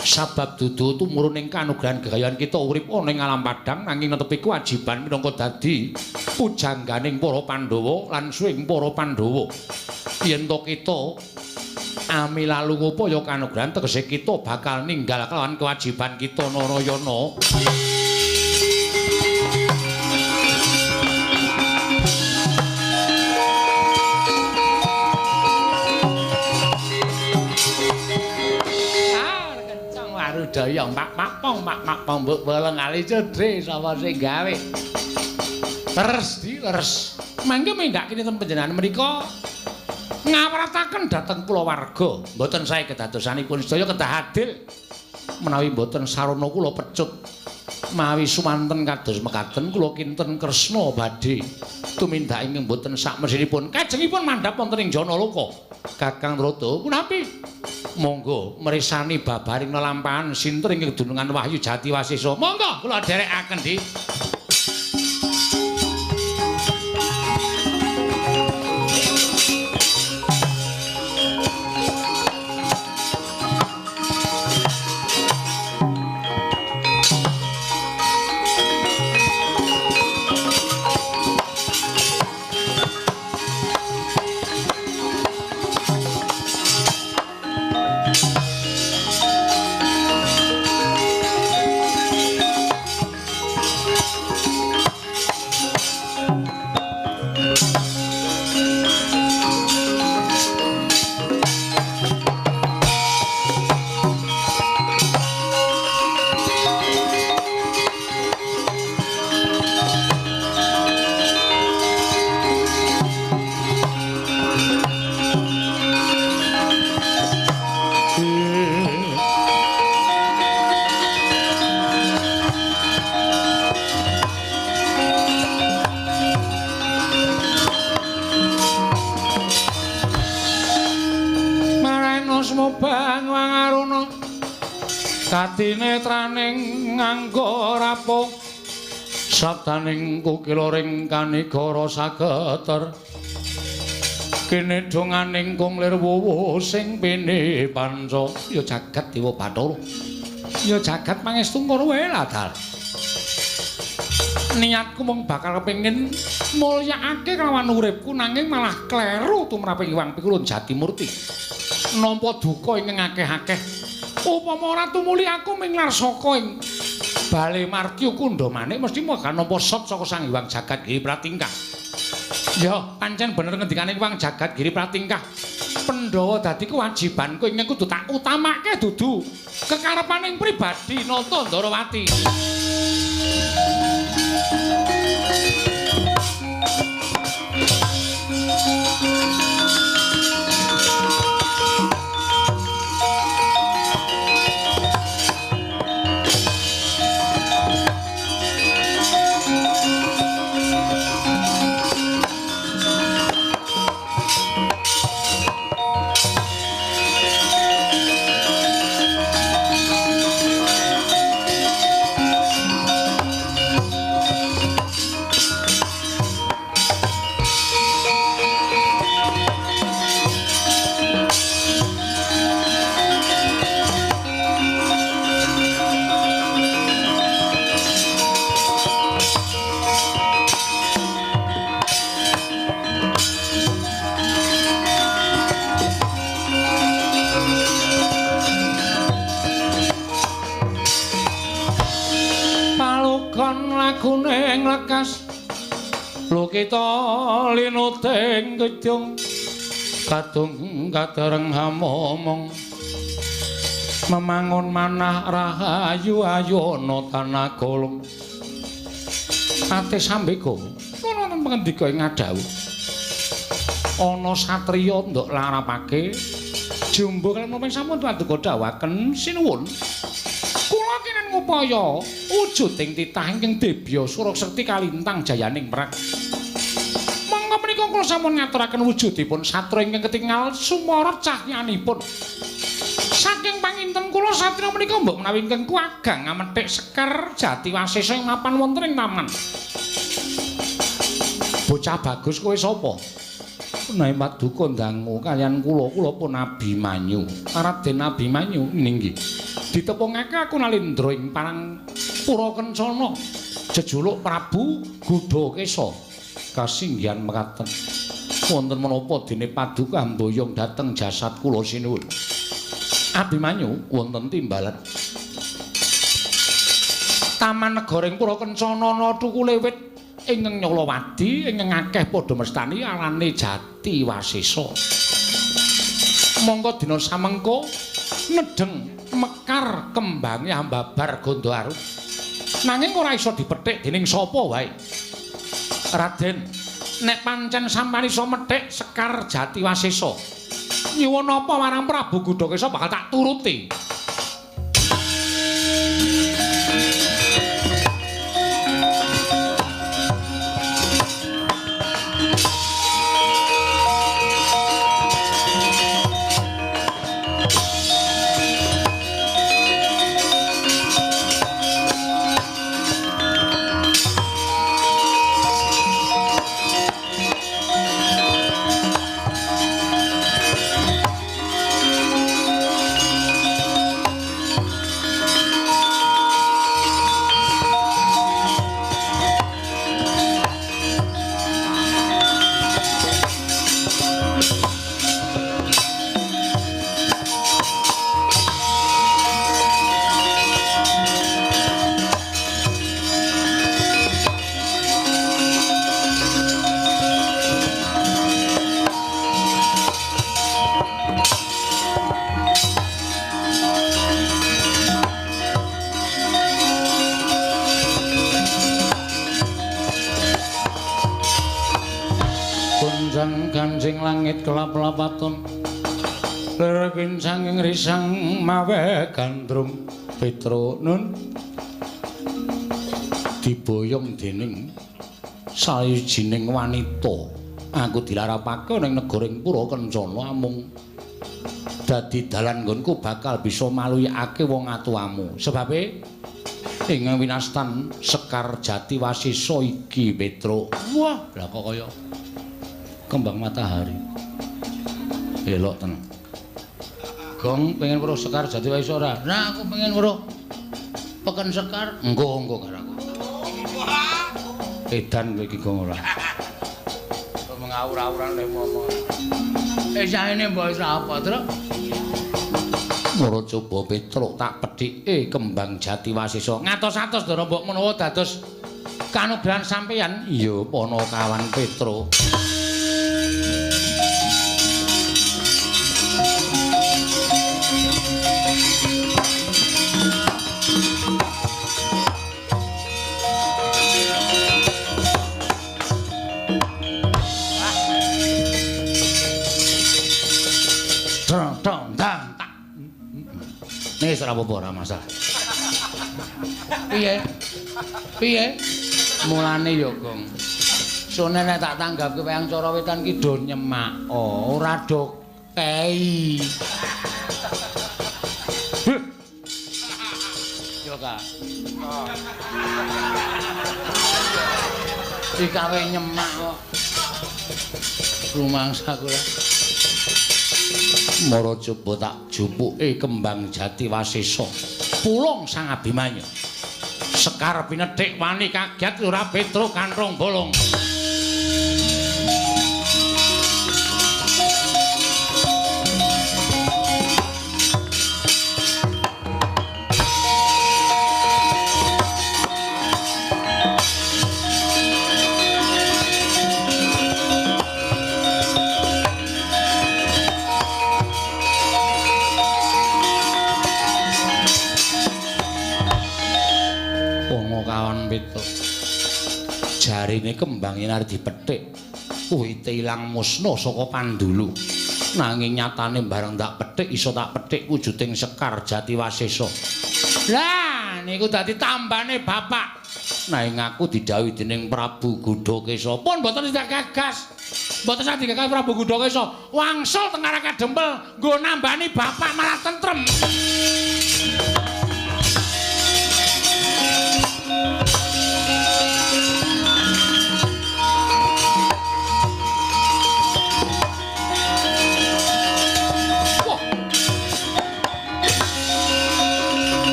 [SPEAKER 1] sabab dudu tumuruning kanugrahan gegayan kita urip ana ing alam padhang nanging netepi kewajiban minangka dadi pujangganing para Pandhawa lan suwing para Pandhawa. Yen to kita ami lalu ngupaya kanugrahan tegese kita bakal ninggal kelawan kewajiban kita Narayana.
[SPEAKER 3] Daya mak mak pong mak mak pong mbok bolong ali cedhe sapa sing gawe.
[SPEAKER 1] Terus di leres. Mangke mindhak kinten panjenengan menika ngawrataken dhateng kulawarga. Mboten sae kedadosanipun sedaya kedah adil. Menawi mboten sarana kula pecut. Mawi sumanten kados mekaten kula kinten Kresna badhe tumindak ingkang mboten sakmesinipun. Kajengipun mandhap wonten ing Janaloka. Kakang Rada punapi? Monggo mresani babaring lelampahan sinten ing kedunungan Wahyu Jati Wasesa. Monggo kula dherekaken, Dik. Kadinetraning nganggo rapuh sabdaning kukila ring kanigara sageter kene donganing kung lir wuwu sing pini panca ya jagat dewa Bathara Ya jagat pangestu ngono wae lah dal. Niatku mung bakal kepengin mulyakake kelawan uripku nanging malah kleru tumrap Hyang Pikulun Jatimurti. Nampa duka ingkang akeh-akeh. Upama ora tumuli aku minglar saka ing Bale Martya Kundha Manik mesti bakal nampa sot saka Sang Hyang Jagat Giri Pratingkah. Ya, pancen bener ngendikane Hyang Jagat Giri Pratingkah. Pandhawa dadi kewajibanku ingkang kudu tak utamake dudu kekarepaning pribadi Nata Ndorowati. Kuning lekas lukita linuting kidung kadung kadereng hamomong memangun manah rahayu ayana tanah golong ate sambeka wonten pangendika ing ngadhawuh ana satriya nduk larapake jumbo kaliyan menapa sampun paduka dawuhaken sinuwun. Kula kinen ngupaya wujuding titah ingkang debya surasekti kalintang jayaning merak. Monggo menika kula sampun ngaturaken wujudipun satra ingkang ketingal sumara cahyanipun. Saking panginten kula satriya menika mbok menawi ingkang kuwagang ngamethik sekar jati wasesa ing mapan wonten ing taman. Bocah bagus kowe sapa? Menawi paduka ndangu kaliyan kula, kula pun Abimanyu. Raden Abimanyu ninggih. Ditepungake aku Nalindra ing Parang Pura Kencana jejuluk Prabu Gudhakesa. Kasinggihan mekaten. Wonten menapa dene paduka mboyong dhateng jasad kula sinuwun. Abimanyu wonten timbalan. Taman negara ing Pura Kencana ana thukule wit ingkang nyalawadi ingkang akeh padha mestani arane Jati Wasesa. Mongko dina samengko nedheng mekar kembange ambabar gondo arum. Nanging ora iso dipethik dening sapa wae. Raden, nek pancen sampeyan iso methik sekar Jati Wasesa, nyuwun apa marang Prabu Gudhakesa bakal tak turuti. Kancing langit kelap-lapaton lir kincang risang mawe gandrung Petro nun diboyong dening sawijining wanita. Aku dilarapake ning negara ing Pura Kencana amung dadi dalan nggonku bakal bisa maluyake wong atuwamu. Sebabe ing winastan Sekar Jati Wasesa iki Petro. Wah, lah kok kaya kembang matahari. Elok tenan. Gong pengen weruh Sekar Jati Wasesa ora? Nah, aku pengen weruh. Peken Sekar. Engko engko karo aku. Edan kowe iki gong ora. Kok ngawur-awuran lek ngomong. Saene mbok wis apa, Truk?
[SPEAKER 2] Mara coba Petruk tak pedhike kembang jati wasesa.
[SPEAKER 1] Ngatos-atos Ndara mbok menawa dados kanugrahan sampeyan.
[SPEAKER 2] Iya, Panakawan Petruk. Wis ora apa-apa, ora masalah.
[SPEAKER 1] Piye? Piye? Mulane ya, Gong. Sone nek tak tanggapke wayang cara wetan ki do nyemak, ora do kei. Yo, Kak. Dikawe nyemak kok. Rumangsa kula.
[SPEAKER 2] Mara coba tak jupuke kembang jati wasesa.
[SPEAKER 1] Pulung Sang Abimanyu. Sekar pinethik wani kaget ora Petruk kanthong bolong.
[SPEAKER 2] Jarine kembang yen arep dipethik wite ilang musna saka pandulu. Nanging nyatane bareng tak pethik iso tak pethik wujuding Sekar Jati Wasesa.
[SPEAKER 1] Lah niku dadi tambane bapak.
[SPEAKER 2] Nanging aku didhawuhi dening Prabu Gudakesa.
[SPEAKER 1] Pun mboten digagas. Mboten sah digagas Prabu Gudakesa. Wangsul teng arah Kadempel nggo nambani bapak malah tentrem.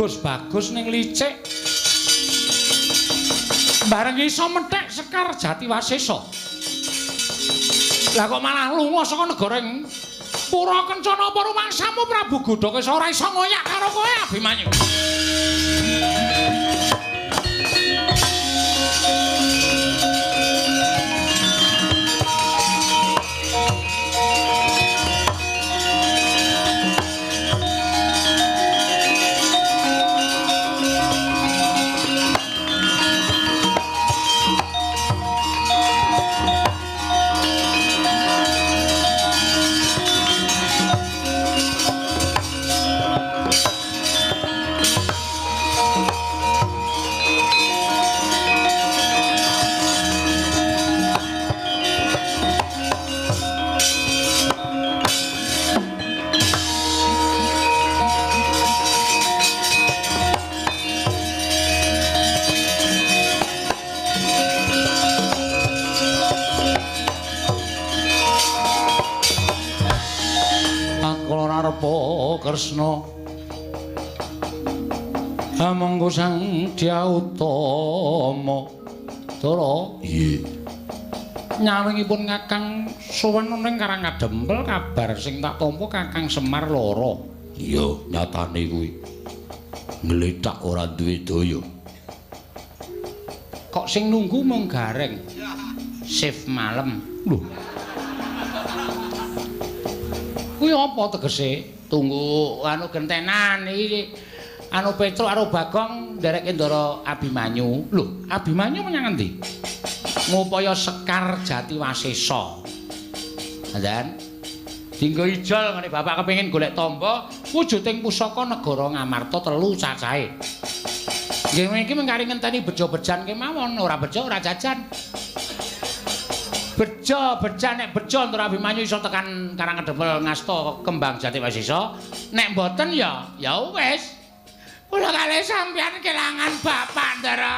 [SPEAKER 1] Bagus ning licik. Bareng iso methek Sekar Jati Wasesa. Lah kok malah lunga saka negara ing Pura Kencana apa rumangsamu Prabu Gudakesa ora iso ngoyak karo kowe Abimanyu.
[SPEAKER 2] Kresna amangga Sang Dya Utama Dara. Iya.
[SPEAKER 1] Nyawingipun Kakang sowan ning Karang Kadempel kabar sing tak tampa Kakang Semar lara.
[SPEAKER 2] Iya, nyatane kuwi. Nglethak ora duwe daya.
[SPEAKER 1] Kok sing nunggu mung Gareng. Shift malem.
[SPEAKER 2] Lho.
[SPEAKER 1] Kuwi apa tegese? Tunggu anu gentenan iki anu Petruk karo Bagong ndereke Ndara Abimanyu. Lho, Abimanyu menyang endi? Ngupaya Sekar Jati Wasesa. Andan. Dinggo ijol ngene bapak kepengin golek tamba wujuding pusaka negara Ngamarta telu cacahe. Nggih iki mengkari ngenteni bejo-bejan kemawon, ora bejo ora jajan. Bejo, bejan nek bejo Ndara Abimanyu iso tekan Karang Kedempel ngasta kembang Jati Wasesa. Nek mboten ya, ya wis. Kula kalih sampeyan kelangan bapak Ndara.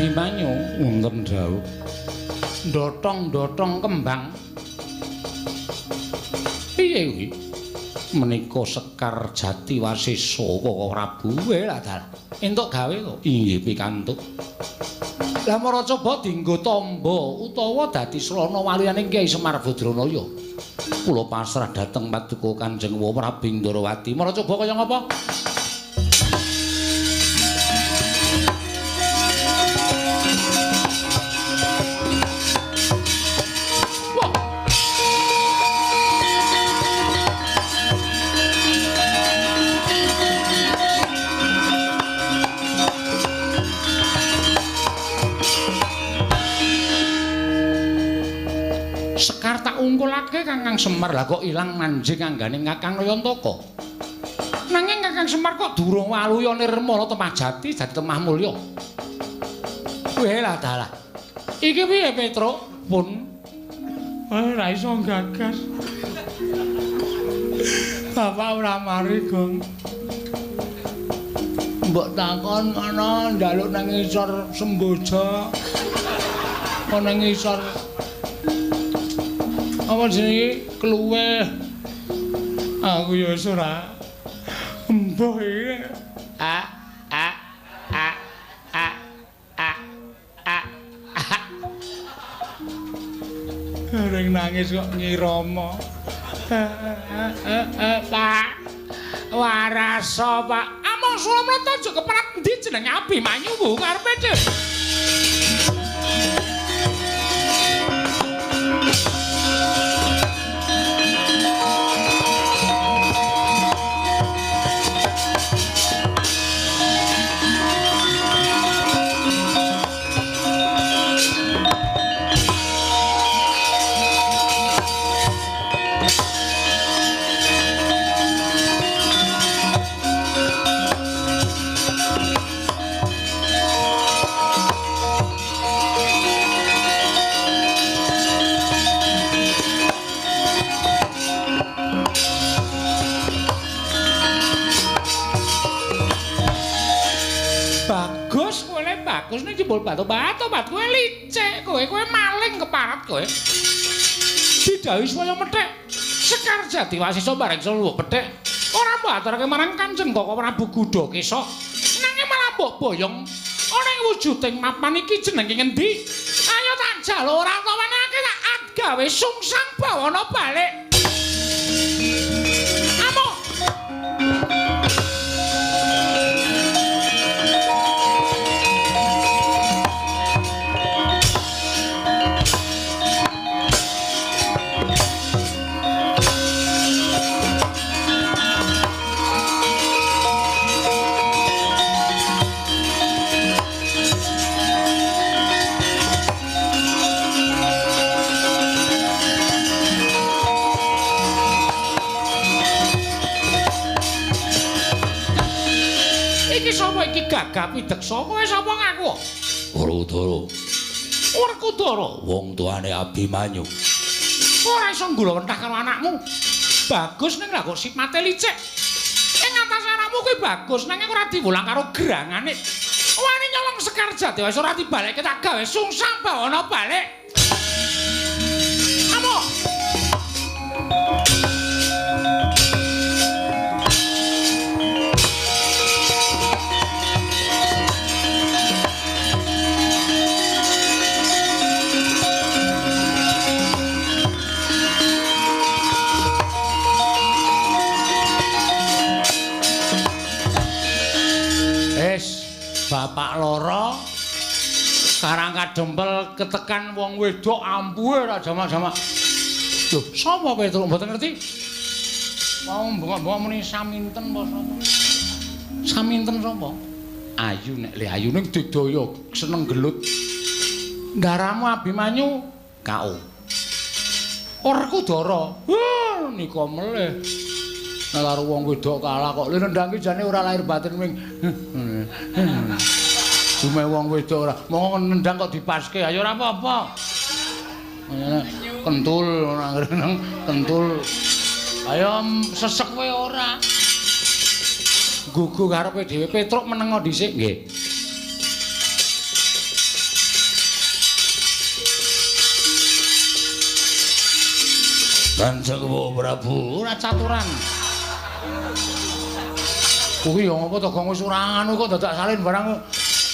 [SPEAKER 1] Abimanyu wonten dawuh. Ndotong-ndotong kembang. Piye kuwi? Menika Sekar Jati Wasesa Koko Prabu. Lah dalah. Entuk gawe kok. Inggih pikantuk. Lah mara coba dienggo tamba utawa dadi slana waliyane Kyai Semar Badranaya. Kula pasrah dhateng paduka Kanjeng Prabu Indrawati. Mara coba kaya ngapa? Sekar tak ungkulake Kakang Semar, lah kok ilang manjing anggane Kakang Nayantaka. Nanging Kakang Semar kok durung waluya nirmala temah jati dadi temah mulya. Weh lah dalah. Iki piye Petruk? Pun ora iso gagas. Bapak ora mari, Gong. Mbok takon ana njaluk nang ngisor semboja. Ana ngisor apa jenenge kluweh. Aku ya wis ora embuh iki. A a a a a a. Ring nangis kok ngirama. Pak waraso Pak. Among Sulamrata aja keperat endi jenenge Abimanyu ku karepe dhewe. Bagus ning jebul batu-batu, kowe licik kowe, kowe maling keparat kowe. Didhawuhi supaya methik Sekar Jati Wasesa bareng seluwuh pethik. Ora mbok aturake marang Kanjeng Koko Prabu Gudakesa. Nanging malah mbok boyong ana ing wujuding mapan iki jenenge ngendi? Ayo tak jaluk ora tawanake tak gawe sungsang bawana balik. Amuk. Gagap pideksa kowe sapa ngaku?
[SPEAKER 2] Werkudara.
[SPEAKER 1] Werkudara,
[SPEAKER 2] wong tuane Abimanyu.
[SPEAKER 1] Ora iso nggulawentah karo anakmu. Bagus ning lah kok sipate licik. Ing atase anakmu kuwi bagus nanging ora diwulang karo gerangane. Wani nyolong Sekar Jati wis ora dibalekke tak gawe sungsang bawana balik. Amuk. Bapak loro karang kadempel ketekan wong wedok ampuhe ora jamak-jamak. Lho, sapa Petruk mboten ngerti? Mau bengok-bengok muni saminten apa sapa? Saminten sapa? Ayu nek le ayu ning digdaya seneng gelut. Ndaramu Abimanyu KO. Werkudara. Wah, nika melih. Nek karo wong wedok kalah kok. Lha nendang ki jane ora lahir batin ming. Dume wong wedok ora. Monggo nendang kok dipaske, ayo ora apa-apa. Kentul kentul. Ayo sesek kowe ora. Gugu karepe dhewe Petruk menengo dhisik nggih.
[SPEAKER 2] Kanjeng Prabu
[SPEAKER 1] ora caturan. Kuwi ya ngopo to gong wis ora anu kok dadak salin barang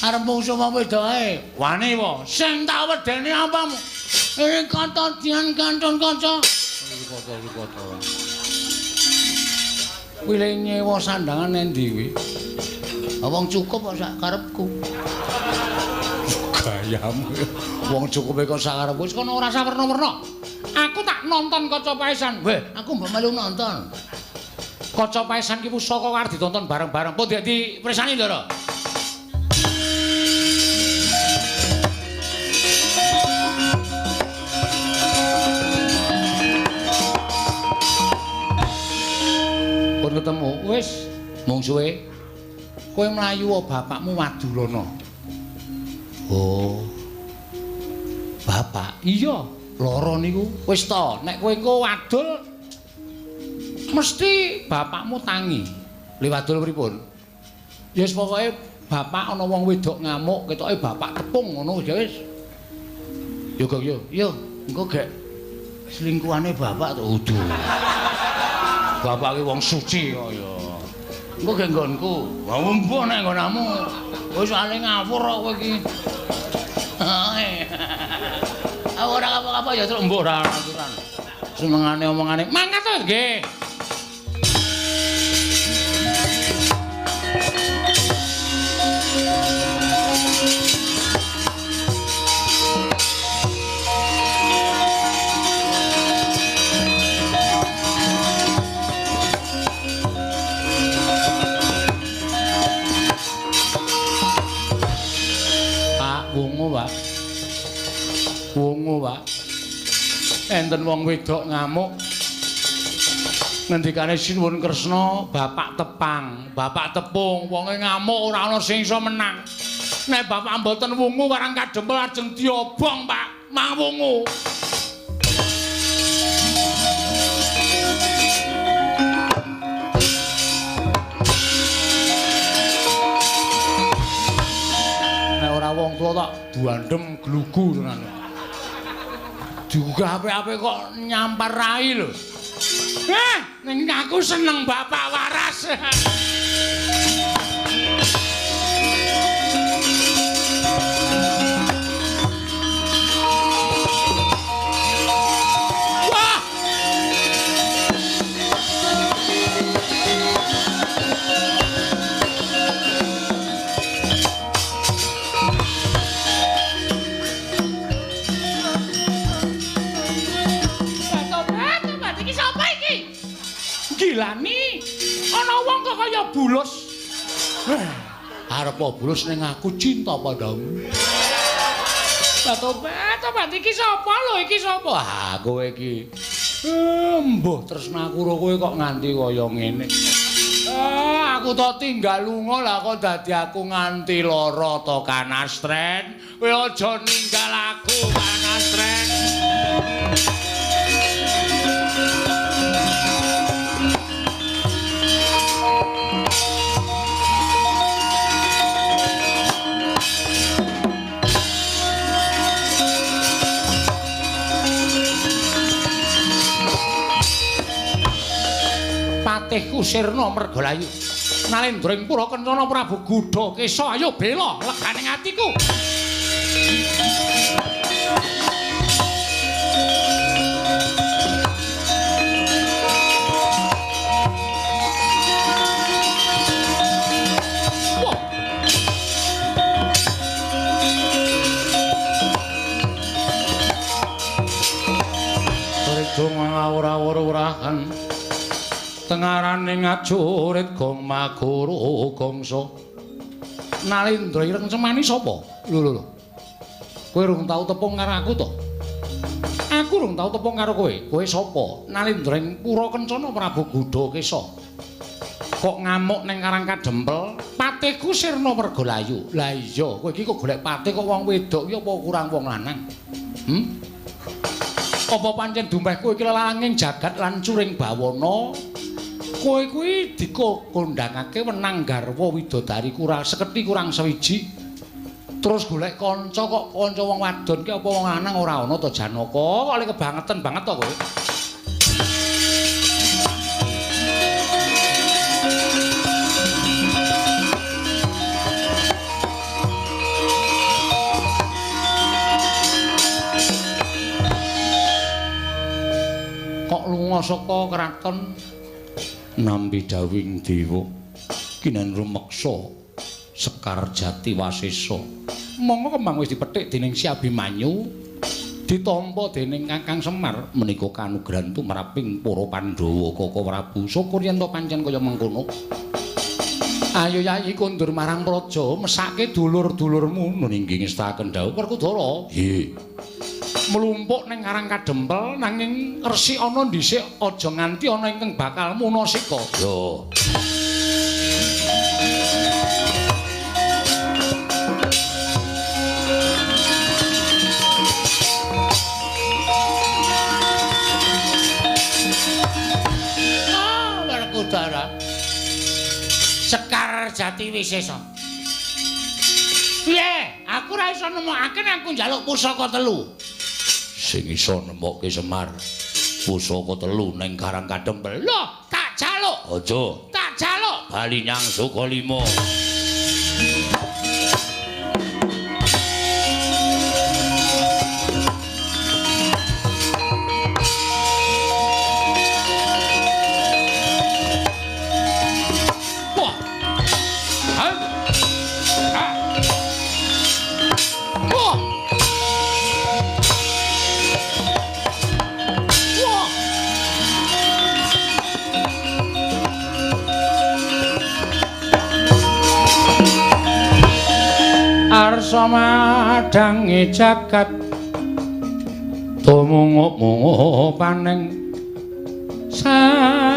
[SPEAKER 1] arep mungsuh wong wedoke. Wani po, sing tak wedeni apamu? Kata dian kantun kaca. Kata. Kuwi le nyewa sandangan endi kuwi? Wong cukup kok sak karepku. Gayamu. Wong cukupe kok sak karepku wis kono ora usah werna-werna. Aku tak nonton kaca paesan. Weh, aku mbok melu nonton. Kaca paesan ki pusaka arep ditonton bareng-bareng. Pun dadi presani, Ndara. Pun ketemu, wis mungsuhe. Kowe mlayu bapakmu Wadulana. Oh. Bapak, iya, lara niku. Wis to, nek kowe engko wadul mesti bapakmu tangi. Li wadul pripun? Ya wis pokoke bapak ana wong wedok ngamuk, ketoke bapak tepung ngono ya wis. Yo Gong yo, yo engko gek selingkuhane bapak to udu. Bapak ki wong suci kok ya. Engko gek nggonku. Wah mbuh nek nggonamu. Wis ale ngawur kok kowe iki. Aku ora apa-apa ya terus mbuh ora aturan. Senengane omongane mangkat to nggih. Pak wungu, Pak. Wungu, Pak. Enten wong wedok ngamuk. Ngendikane Sinuwun Kresna, bapak tepang, bapak tepung, wonge ngamuk ora ana sing iso menang. Nek bapak mboten wungu warang kadempel ajeng diobong, Pak. Mang wungu. Nek ora wong tuwa tak duandem glugu tenan. Diugah apik-apik kok nyampar rai lho. Ning aku seneng bapak waras. Wah! Gilani, ana wong kok kaya bulus. Arep bulus ning aku cinta padamu. Tobat iki sapa lho iki sapa? Ah, kowe iki. Mbuh tresna aku karo kowe kok nganti kaya ngene. Aku to tinggal lunga lah kok dadi aku nganti lara to Kanastren. Kowe aja ninggal aku Kanastren. Patihku sirna mergalayu. Nalendra ing pura kencana Prabu Gudhakesa ayo bela legane atiku. Ora-ora-orahan tengarane ngajurit gong maguru gongso. Nalendra ireng cemani sapa? Lho lho lho. Kowe rung tau tepung karo aku to? Aku rung tau tepung karo kowe. Kowe sapa? Nalendra ing pura kencana Prabu Gudhakesa. Kok ngamuk ning Karang Kadempel? Patihku sirna mergalayu. Lah iya, kowe iki kok golek patih kok wong wedok iki apa kurang wong lanang? Apa pancen dumeh kowe iki lelanging jagat lan curing bawana? Kowe kuwi dikondangake wenang garwa widodari kurang seketi kurang sewiji. Terus golek kanca kok kanca wong wadon ki apa wong lanang ora ana to Janaka? Kok le kebangetan banget to kowe. lunga saka kraton
[SPEAKER 2] nampi dawing dewa kinan rumeksa Sekar Jati Wasesa.
[SPEAKER 1] Monggo kembang wis dipethik dening Si Abimanyu, ditampa dening Kakang Semar.
[SPEAKER 2] Menika kanugrahan tumraping para Pandhawa Kaka Prabu.
[SPEAKER 1] Syukur yen to pancen kaya mengkono. Ayo Yayi kondur marang praja, mesake dulur-dulurmu.
[SPEAKER 2] Nun inggih ngestakaken dawuh
[SPEAKER 1] Werkudara.
[SPEAKER 2] Nggih.
[SPEAKER 1] Mlumpuk ning Karang Kadempel nanging resik ana dhisik, aja nganti ana ingkang bakal munasika.
[SPEAKER 2] Yo.
[SPEAKER 3] Ah, Werkudara. Sekar Jati Wisesa. Piye? Aku ora iso nemokake nek aku njaluk pusaka telu.
[SPEAKER 2] Sing iso nemokke Semar pusaka telu ning Karang Kadempel.
[SPEAKER 3] Lho, tak jaluk.
[SPEAKER 2] Aja.
[SPEAKER 3] Tak jaluk.
[SPEAKER 2] Bali nyang Sukalima.
[SPEAKER 1] Wah. Ha. Ha. Wah. Wah. Arsa madhangi jagat tumunguk-munguk paneng sapucaking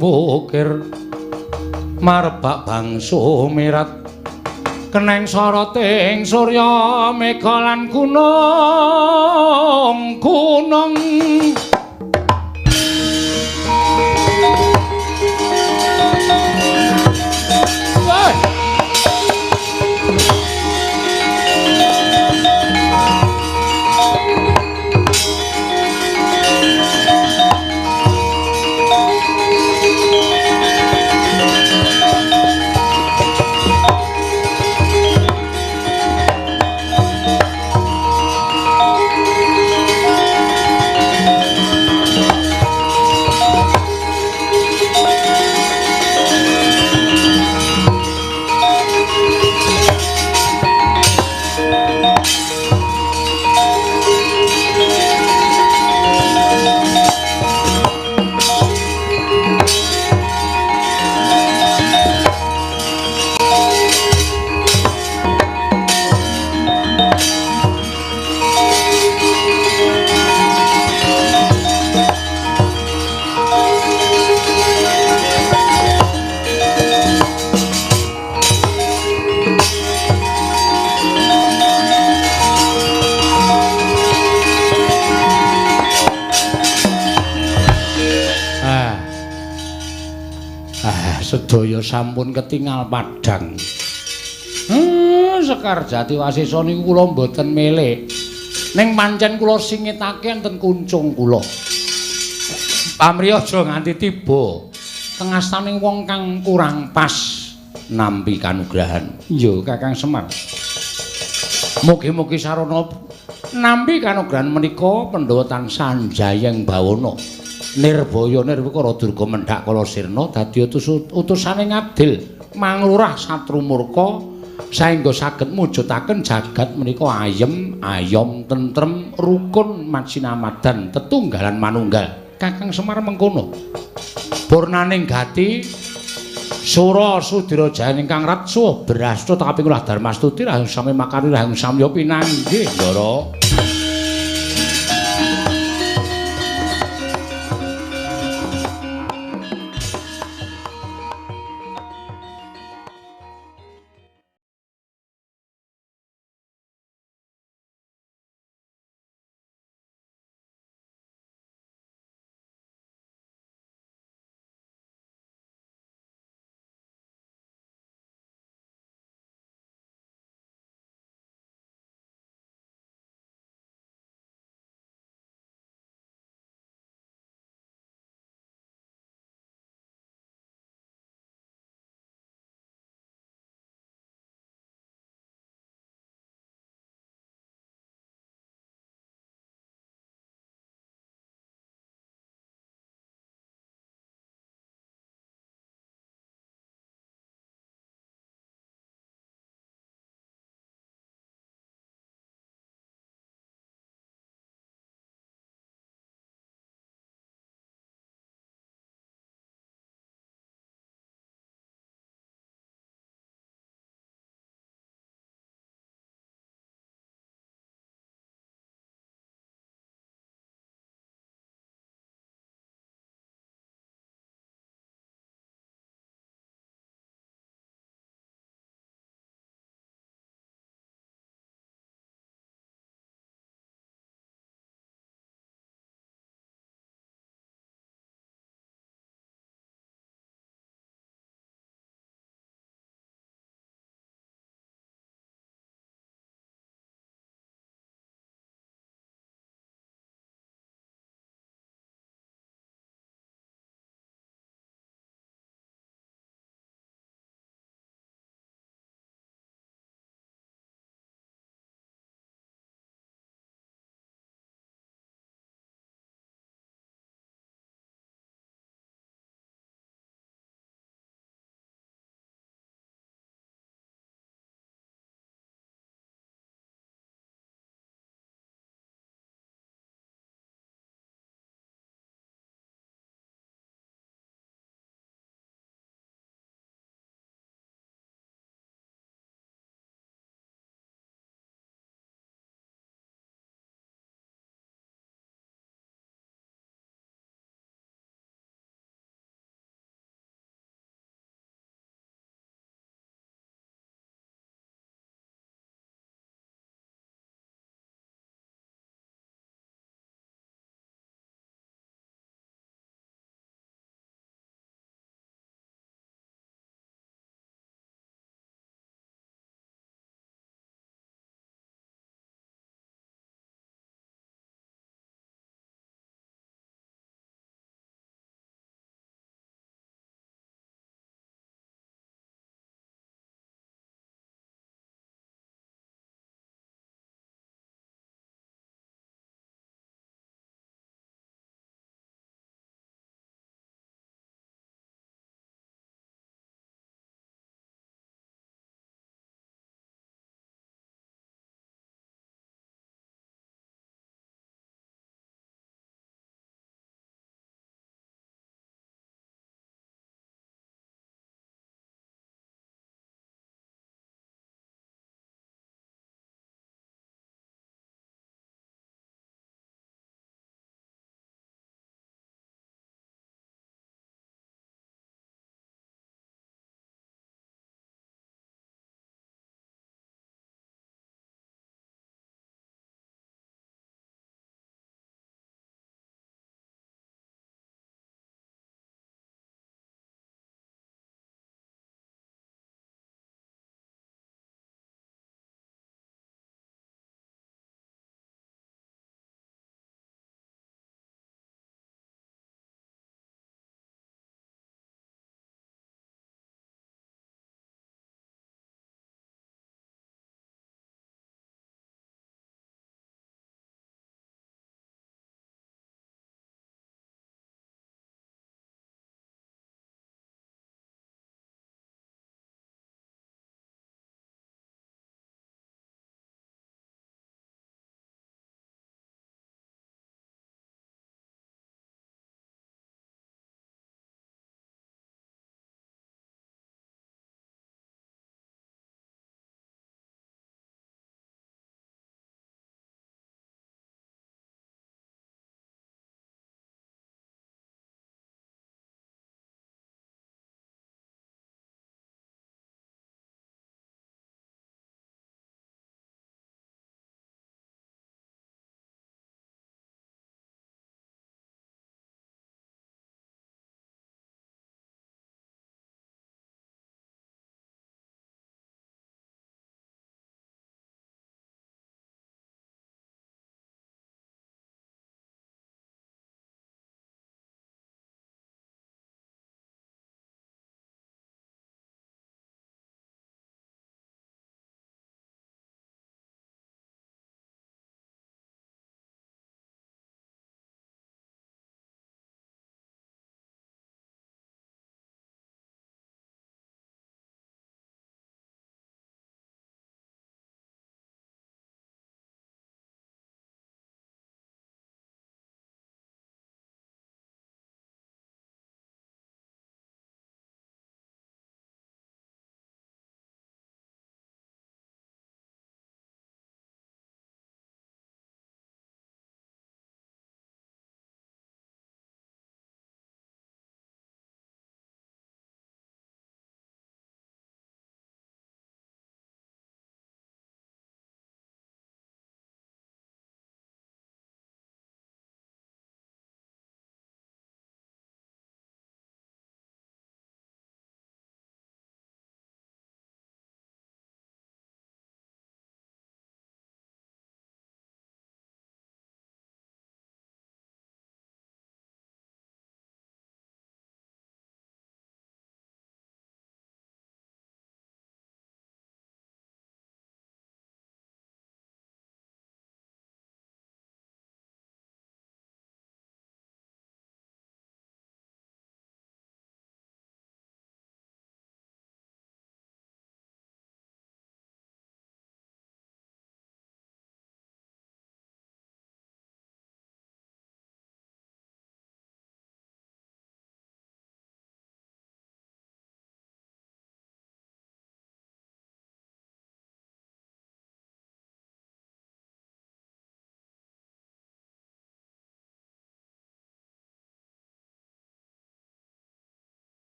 [SPEAKER 1] wukir marbak bangsa mirat keneng soroting surya mega lan gunung gunung. Woi. Sedaya sampun ketingal padhang. Sekar Jati Wasesa niku kula mboten milih. Ning pancen kula singitake enten kuncung kula. Pamrih aja nganti tiba tengastane wong kang kurang pas
[SPEAKER 2] nampi kanugrahan.
[SPEAKER 1] Iya, Kakang Semar. Mugi-mugi sarana nampi kanugrahan menika Pandhawa tansah njayeng bawana. Nirbaya nirwikara durga mendhak kala sirna dadi utusane ngadil manglurah satru murka saengga saged mujudaken jagat menika ayem ayom tentrem rukun macinamadan tetunggalan manunggal. Kakang Semar mengkono purnaning gati sura sudira jayane ingkang ratsuh brasta kaping ulah darmastuti rahung sami makari rahung samya pinanggih.
[SPEAKER 2] Ndara.